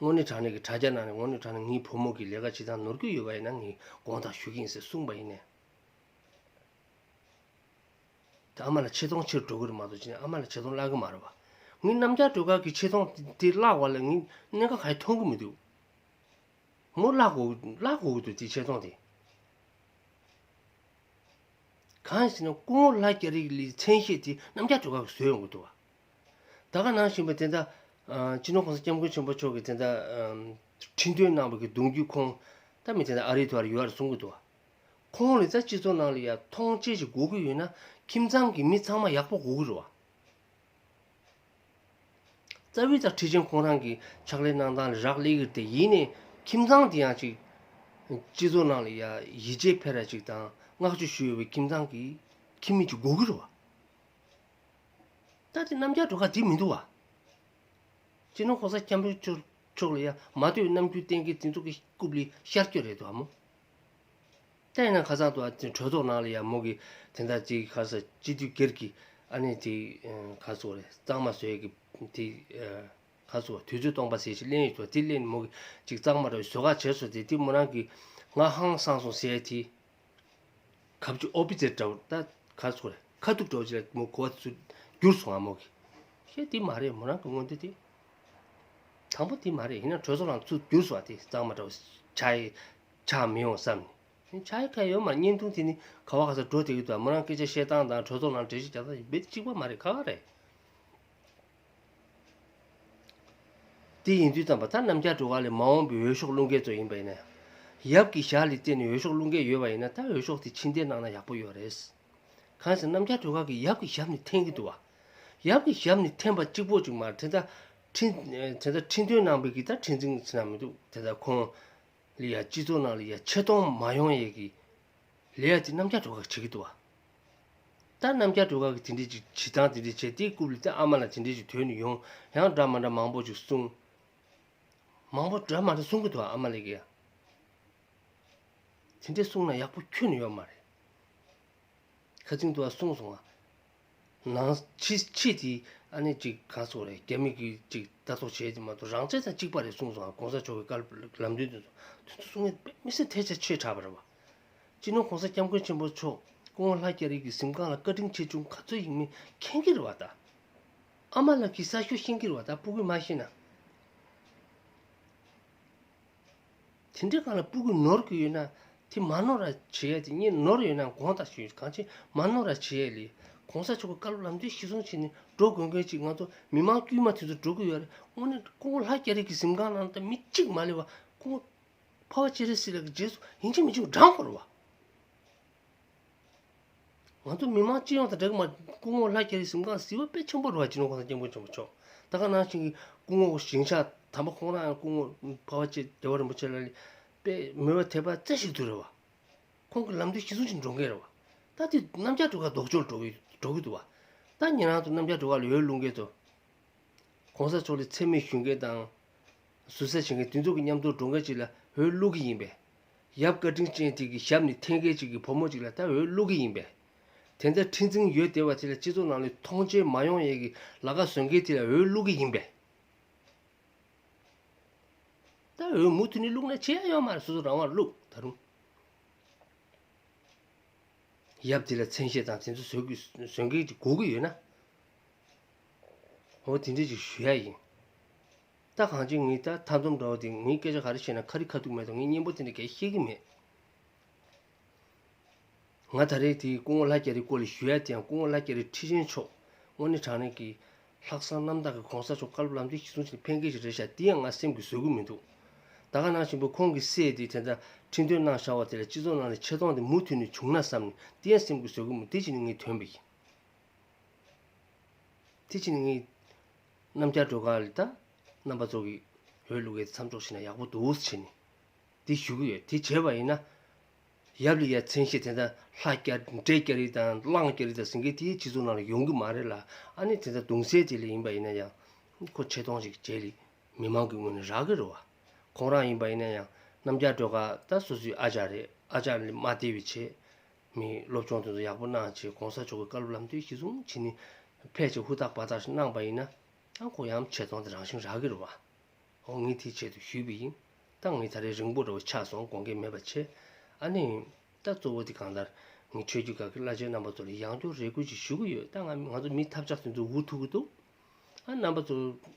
དངོས་གནས་དྲང་གནས་ཀྱི་དྲ་རྒྱ་ནང་ནས་དངོས་གནས་དྲང་གནས་ངའི་བུ་མོ་གི་ལས་ཀ་བྱེད་སྟངས་ནོར་གྱི་ཡོད་པ་ཡིན་ན་ངས་དགོངས་དག་ཞུ་གི་ཡིན་ཟེར་གསུངས་པ་ཡིན་ནའི། ད་ཨ་མ་ལགས་ཆེ་མཐོང་ཆེར་འགྲོ་གི་རེད་མ་གཏོགས་ཅི་ནས་ཨ་མ་ལགས་ཆེ་མཐོང་བརླག་གི་མ་རེད་བ། ངས་རྣམ་རྒྱལ་སྒྲོལ་དཀར་གྱི་ཆེ་མཐོང་དེ་བརླག་པ་ལ་ངས་གནད་འགག་ག་ཡེ་མཐོང་གི་མི་འདུག་མོ་བརླག་དགོས་བརླག་དགོས་ཀྱི་འདུག་དེ་ཆེ་མཐོང་དེ། གང་ཡིན་ཟེར་ན་སྐུ་ངོ་ལྷ་རྒྱ་རི་ལགས་མཚན་ཤས་དེ་རྣམ་རྒྱལ་སྒྲོལ་དཀར་གྱིས་བཟོས་ཡོང་གི་འདུག་བ། ད་ག་ནང་བཞིན་པ་དེ་འདྲ། སྤྱི་ནོར་༸གོང་ས་༸སྐྱབས་མགོན་ཆེན་པོ་མཆོག་གིས་དེ་འདྲ། ཁྲི་འདོན་གནང་བ་གི་གདུང་རྒྱུད་ཁོང་ད་མི་དེ་འདྲ་ཨ་རིའི་དུ་བར་ཡོད་རེད་གསུང་གི་འདུག་བ། ཁོང་ལ་ད་སྤྱི་ཚོགས་ནང་ལ་ཡ་མཐོང་ཆེན་ཞིག་དགོས་ཀྱི་ཡོད་ན་ཁྱིམ་ཚང་གི་མི་ཚང་མ་ཡག་པོ་དགོས་ཀྱི་རེད་བ། རྩ་བའི་ད་ཁྲི་ཆེན་ཁོང་རང་གི་ཕྱག་ལས་གནང་སྟངས་ལ་རག་ལས་ཀྱི་རེད་དེ། ཡིན་ནའི་ཁྱིམ་ཚང་དེ་ཡང་ཅིག་སྤྱི་ཚོགས་ནང་ལ་ཡ་ཡིད་ཆེས་འཕེར་ཡ་ཅིག་དང་བསྔགས་བརྗོད་ཞུ་ཡོད་པའི་ཁྱིམ་ཚང་གི་ཁྱིམ་མི་ཅིག་དགོས་ཀྱི་རེད་བ། ད་དེ་རྣམ་རྒྱལ་སྒྲོལ་དཀར་དེ་མི་འདུག་བ། སྤྱི་ནོར་༸གོང་ས་༸སྐྱབས་མགོན་མཆོག་ལ་ཡ་མ་ལྟོས་རྣམ་འགྱུར་བསྟན་མཁན་དེ་ཚོ་གི་རྐུབ་ལ་ཤར་སྐྱོད་རེད་འདུག་བ་མོ། ད་ཡིན་ན་ཁ་སང་དུ་ཨ་དེ་གྲོས་ཚོགས་ནང་ལ་ཡ་མོ་གི་དེ་འདྲ་ཅིག་ག་ས་སྤྱི་འཐུས་སྒེར་གྱི་ཨ་ནི་དེ་ག་ཚོད་རེད། གཙང་མ་བཟོ་ཡས་ཀྱི་དེ་ག་ཚོད་དུས་ཚོད་སྟོང་པ་ཟེར་ཞིག་ལེན་ཡོད་དོ། དེ་ལེན་མོ་གི་ཅིག་གཙང་མ་ར་བཟོ་ག་བྱས་སོ། དེ་དེ་མོ་རང་གི་ང་ཧང་སངས་སོང་ཟེར་ཡས་དེ། གབ་ཅིག་ཨོ་པི་ཙེ་འདྲ་བོ་ད་ག་ཚོད་རེད། ཁ་ཐུག་འདྲ་བོ་ཅིག་ལ་མོ་གོ་བ་ཚུར་བསྒྱུར་སོང་ཨ་མོ་གི། ཤེས་དེ་མ་རེད། མོ་རང་གི་དངོས་འདི་དེ། དང་པོ་དེ་མ་རེད། ཡིན་ན་གྲོས་ཚོགས་ནང་ཚུར་བསྒྱུར་སོང་ཨ། དེ་གཙང་མ་འདྲ་བོ་ཆགས་ཡི་ཆགས་མི་ཡོང་བསམ་ནས། ཆགས་ཡི་ཁ་ཡོད་མ་རེད། བརྙན་ཐུང་དེ་ནི་ག་བ་ག་ས་འགྲོ་བསྡད་ཀྱི་འདུག་མོ་རང་སྐད་ཆ་བཤད་སྟངས་དང་གྲོས་ཚོགས་ནང་འགྲེལ་བཤད་རྒྱག་སྟངས་རྦད་དེ་གཅིག་པ་མ་རེད། ཁག་ཁག་རེད། དེ་ཡིན་དུས་ཙམ་པ་ད་རྣམ་རྒྱལ་སྒྲོལ་དཀར་ལས་མ་འོངས་པའི་འོས་ཤོག་བླུག་མཁན་ཚོ་ཡིན་པ་ཡིན་ན། ཡབ་ཀྱི་ཞལ་ལ་བརྟེན་ནས་འོས་ཤོག་བླུག་མཁན་ཡོད་པ་ཡིན་ན་ད་འོས་ཤོག་དེ་ཕྱིར་འཐེན་གནང་ན་ཡག་པོ་ཡོད་རེད། གང་ཟེར་རྣམ་རྒྱལ་སྒྲོལ་དཀར་གྱིས་ཡབ་ཀྱི་ཞབས་ནས་འཐེན་གྱི་འདུག་བ། ཡབ་ཀྱི་ཞབས་ནས་འཐེན་པ་གཅིག་པོ་གཅིག་མ་རེད། དེ་ལྟར་ཁྲི་དེ་ལྟར་ཁྲི་འདོན་གནང་བའི་གི་ད་ཁྲི་འཛིན་ཟེར་ན་མི་འདུག་དེ་ལྟར་ཁོང་ལ་ཡ་སྤྱི་ཚོགས་ནང་ལ་ཡ་ཆེ་མཐོང་མ་ཡོང་ཡས་ཀྱི་ལས་ཡ་དེ་རྣམ་རྒྱལ་སྒྲོལ་དཀར་གྱིས་བྱེད་ཀྱི་འདུག་བ། ད་རྣམ་རྒྱལ་སྒྲོལ་དཀར་གྱིས་དེ་འདྲའི་ཅིག་བྱེད་སྟངས་དེ་འདྲའི་བྱས་དེའི་རྐུབ་ལ་ད་ཨ་མ་ལགས་དེ་འདྲའི་ཅིག་ཐོན་ནས་ཡོང་ཡང་འདྲ་མ་འདྲ་མང་པོ་ཅིག་གསུངས། མང་པོ་འདྲ་མ་འདྲ་གསུང་གི་འདུག་ཨ་མ་ལགས་ཀྱིས་ཡང་། དེ་འདྲ་གསུངས་ན་ཡག་པོ་ཁྱོན་ནས་ཡོད་མ་རེད། ཁ་ཚིག་ཏུ་གསུངས་སོང་ང་། ནང་ཕྱི་ཕྱི་དེ་ ཨ་ནི་ཅིག་ག་སོགས་རེད། རྒྱ་མི་གིས་ཅིག་ལྟ་རྟོག་བྱས་ཏེ་མ་གཏོགས་རང་བཙན་དང་གཅིག་པ་རེད་གསུངས་སོང་། གོང་ས་མཆོག་གི་བཀའ་སློབ་ལམ་སྟོན་དེ་ཚོ་དེ་ཚོ་གསུང་མཁན་དཔེ་མི་སྲིད་ཐལ་ཆ་ཆེ་དྲགས་པ་རེད་བ། སྤྱི་ནོར་༸གོང་ས་༸སྐྱབས་མགོན་ཆེན་པོ་མཆོག་སྐུ་ངོ་ལྷ་སྐྱ་རིས་ཀྱི་གཟིམ་ཁང་ལ་བཀའ་དྲིན་ཆེ་ཆུང་ག་ཚོད་ཡིན་མིན་མཁྱེན་གྱི་རེད་བ། ད་ཨ་མ་ལགས་ཀྱིས་གསར་ཤོག་ཤེས་ཀྱི་རེད་བ། ད་སྤུ་གུས་མ་ཤེས་ན། དེ་འདྲའི་སྒང་ལ་སྤུ་གུས་ནོར་གྱི་ཡོད་ན་དེ་མ་ནོར་ར་བྱེད་ཡ་དེ། ངས་ནོར་ཡོད་ན་དགོངས་དག་ཞུ། གང་ཅི་མ་ནོར་ར་བྱེད་ཡ་ལས། གོང་ས་མཆོག་གི་བཀའ་སློབ་ལམ་སྟོན་གཞིར་བཟུང་བྱས་ནས་འགྲོ་དགོས་མཁན་ཅིག་ང་ཚོ་མི་མང་དཀྱུས་མ་དེ་ཚོ་འགྲོ་གི་ཡོད་རེད། དངོས་གནས་སྐུ་ངོ་ལྷ་སྐྱ་རིས་ཀྱི་གཟིམ་ཁང་ནང་ད་མི་གཅིག་མ་སླེབས་པ། སྐུ་ངོ་འཕགས་པ་སྤྱན་རས་གཟིགས་ལགས་ཀྱི་རྗེས་སུ་ཡིན་གཅིག་མིན་གཅིག་འབྲང་དགོས་རེད་བ། ང་ཚོ་མི་མང་སྤྱི་ཡོངས་དང་འདྲ་གི་མ། སྐུ་ངོ་ལྷ་སྐྱ་རིས་གཟིམ་ཁང་གཟིགས་པ་དཔེ་ཆེན་པོ་རེད་བ། སྤྱི་ནོར་༸གོང་ས་༸སྐྱབས་མགོན་ཆེན་པོ་མཆོག་ད་ག་ནང་བཞིན་གྱི་སྐུ་ངོ་ཞིང་གཤེགས་དམ་པ་ཁོང་རང་ཡང་སྐུ་ངོ་འཕགས་པ་སྤྱན་རས་གཟིགས་རིན་པོ་ཆེ་ལགས་ལ་དཔེ་མོས་པ་དད་པ་རྩེ་གཅིག་ཏུ་རེད་བ། ཁོང་གི་ལམ་སྟོན་གཞིར་བཟུང་ཅིག་འགྲོ་མཁན་རེད་བ། ད་དེ་རྣམ་རྒྱལ་སྒྲོལ་དཀར་ལྡོག་ཕྱོགས་འགྲོ་གི་འགྲོ་གི་འདུག་བ། ད་ཉེ་རང་ཚོ་རྣམ་རྒྱལ་སྒྲོལ་དཀར་ལ་འོས་བླུག་མཁན་ཚོ། གོང་ས་མཆོག་ལ་མཚན་སྨད་ཞུ་མཁན་དང་། ཟུར་ཟ་བྱེད་མཁན་དེ་ཚོ་གི་མཉམ་དུ་འགྲོ་མཁན་ཅིག་ལ་འོས་བླུག་གི་ཡིན་པས། ཡབ་བཀའ་དྲིན་ཅན་དེ་གི་ཞབས་ནས་འཐེན་མཁན་ཅིག་གི་བུ་མོ་ཅིག་ལ་ད་འོས་བླུག་གི་ཡིན་པས། དེ་འདྲ་ཁྲི་འཛིན་ཡོད་བསྡད་པ་དེ་ལ་སྤྱི་ཚོགས་ནང་ལ་མཐོང་ཆེན་མ་ཡོང་ཡས་ཀྱི་ལ་ཁ་བཟོ་མཁན་དེ་ལ་འོས་བླུག་གི་ཡིན་པས། ད་འོས་མུ་མཐུད་ནས་བླུག་ན་བྱེད་ཡ་ཡོད་མ་རེད། སོ་སོ་རང་དབང་བླུག་ད་རུང་། ཡབ་དེ་ལ་མཚན་ཤས་དང་དེ་ཚོ་བཟོ་དགོས་བཟོ་མཁན་གྱི་དགོས་ཀྱི་ཡོད་ན། འོ་དེ་འདྲས་ཅིག་ཞུ་ཡ་ཡིན། ད་གང་ཅི་ངས་ད་མཐའ་སྡོམ་འདྲ་བོ་དེ་ངས་སྐད་ཆ་ག་རེ་བཤད་ན་ཁ་རི་ཁ་ཐུག་མེད་དང་། ངས་སྙན་པོ་དེ་འདྲ་གས་བཤད་ཀྱི་མེད། ང་ད་རེས་དེའི་སྐུ་ངོ་ལྷ་སྐྱ་རིས་སྐོར་ལ་ཞུ་ཡ་དེ་ཡང་སྐུ་ངོ་ལྷ་སྐྱ་རིས་ཁྲི་ཆེན་མཆོག་དངོས་གནས་དྲང་གནས་ཀྱི་ལྷག་བསམ་རྣམ་དག་གི་གོང་ས་མཆོག་བཀའ་སློབ་ལམ་སྟོན་གཞིར་བཟུང་བྱས་ནས་ཕེབས་མཁན་ཞིག་རེད་ཤག་དེ་ཡང་ང་སེམས་ཀྱིས་བཟོད་ཀྱི་མི་འདུག་ད་ག་ནང་བཞིན་པོ་ཁོང་གི་སྲས་དེ་དེ་འདྲ་ཁྲི་འདོན་གནང་བཞག་པ་དེ་ལ་སྤྱི་ཚོགས་ནང་ལ་ཆེ་མཐོང་དེ་མུ་མཐུད་ནས་བྱུང་ན་བསམ་ནས་དེ་ཡང་སེམས་ཀྱིས་བཟོད་ཀྱི་མི་འདུག་དེ་བྱས་ནས་ངས་ཐོན་པ་ཡིན། དེ་བྱས་ནས་ངས་རྣམ་རྒྱལ་སྒྲོལ་དཀར་ལ་ད་རྣམ་པ་ཚོ་གིས་འོས་བླུག་གི་མཚམས་འཇོག་བྱས་ན་ཡག་པོ་འདུག་ཟེར་བྱས་ནས་དེ་ཞུ་གི་ཡོད། དེ་བྱས་པ་ཡིན་ན། ཡབ་ལ་ཡ་མཚན་ཤས་དེ་འདྲ་ལྷ་སྐྱ་འདྲེ་སྐྱ་རིས་དང་གླང་སྐྱ་རིས་དང་ཟེར་མཁན་དེའི་སྤྱི་ཚོགས་ནང་ལ་ཡོང་གི་མ་རེད་ལ། ཨ་ནི་དེ་འདྲ་གདུང་སྲས་དེ་ལ་ཡིན་པ་ཡིན་ན་ཡང་ཁོ་ཆེ་མཐོང་ཞིག་བྱས་ལ་མི་མང་གི་ངོས་ནས་རག་གི་རེད་བ། ཁོང་རང་ཡིན་པ་ཡིན་ན་ཡང་རྣམ་རྒྱལ་སྒྲོལ་དཀར་ད་སོ་སོའི་ཨ་ཅག་རེད། ཨ་ཅག་ལ་མ་བདེ་བའི་ཆེད། མི་སློབ་སྦྱོང་དེ་ཚོ་ཡག་པོ་གནང་བྱས་གོང་ས་མཆོག་གི་བཀའ་སློབ་ལམ་སྟོན་གཞིར་བཟུང་བྱས་ནས་ཕལ་ཆེར་ཧུར་ཐག་འབད་ཐག་ཞིག་གནང་པ་ཡིན་ན་ཡང་ཁོ་ཡང་ཆེ་མཐོང་དེ་རང་བཞིན་རག་གི་རེད་བ། འོ་ངས་དེའི་ཆེད་དུ་ཞུས་པ་ཡིན། ད་ངས་ད་རེས་རིང་པོ་འདྲ་བོ་ཆགས་སོང་། དགོངས་འགལ་མེད་པ་བྱས། ཨ་ནི། ད་གཙོ་བོ་དེ་གང་ལྟར་ངས་ཆོས་བརྒྱུད་ཁག་གི་བླ་ཆེན་རྣམ་པ་ཚོ་ལ་ཡང་བསྐྱར་རེ་སྐུལ་ཅིག་ཞུ་གི་ཡོད། ད་ང་ང་ཚོ་མི་ཐབས་ཆག་དེ་ཚོ་འུ་ཐུག་གི་འདུག་ཨ་རྣམ་པ་ཚོ་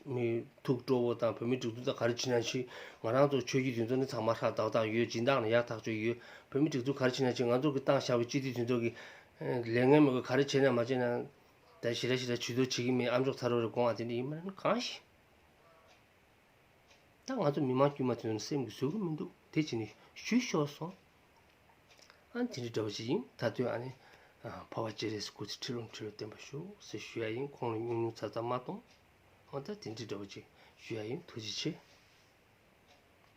མི་ཐུགས་སྤྲོ་བོ་དང་བོད་མི་སྒྲིག་འཛུགས་དང་ག་རེ་བྱེད་ན་ཆེ། ང་རང་ཚོ་ཆོས་བརྒྱུད་དེ་ཚོ་ནི་ཚང་མ་ཧྲག་ཏག་ཏག་ཡོད། སྦྱིན་བདག་ནི་ཡག་ཐག་ཆོད་ཡོད། བོད་མི་སྒྲིག་འཛུགས་ག་རེ་བྱེད་ན་ཆེ། ང་ཚོ་གི་བཏང་བཞག་པའི་སྤྱི་འཐུས་དེ་ཚོ་གི་ལས་ངན་མི་དགོས། ག་རེ་བྱེད་ན་མ་བྱེད་ན། ད་ཞེ་དྲག་ཞེ་དྲག་ཇུས་གཏོགས་བྱེད་ཀྱི་མེད། ཨམ་ཅོག་ཚ་རོག་རེ་དགོངས་པ་དེ་འདྲ་ཡིན་མ་རེད། གང་ཤེས། ད་ང་ཚོ་མི་མང་དཀྱུས་མ་དེ་ཚོ་ནི་སེམས་ཀྱི་བཟོད་ཀྱི་མི་འདུག་དེ་བྱས་ནས་ཞུས་ཤོར་སོང་། ཨ་དེ་འདྲ་འདྲ་བོ་ཅིག་ཡིན། ད་དུང་ཨ་ནི། ཨ་འཕགས་པ་སྤྱན་རས་གཟིགས་སྐུ་ཚེ་ཁྲི་ལོ་ཁྲི་ལོ་བརྟན་པར་ཤོག་ཟེར་ཞུ་ཡ་ཡིན། ཁོང་ལ་ཉུང་ཉུང་ཚ་ཚ་མ་གཏོང་། ཨ་ད་དེ་འདྲ་འདྲ་བོ་ཅིག་ཞུ་ཡ་ཡིན། ཐུགས་རྗེ་ཆེ།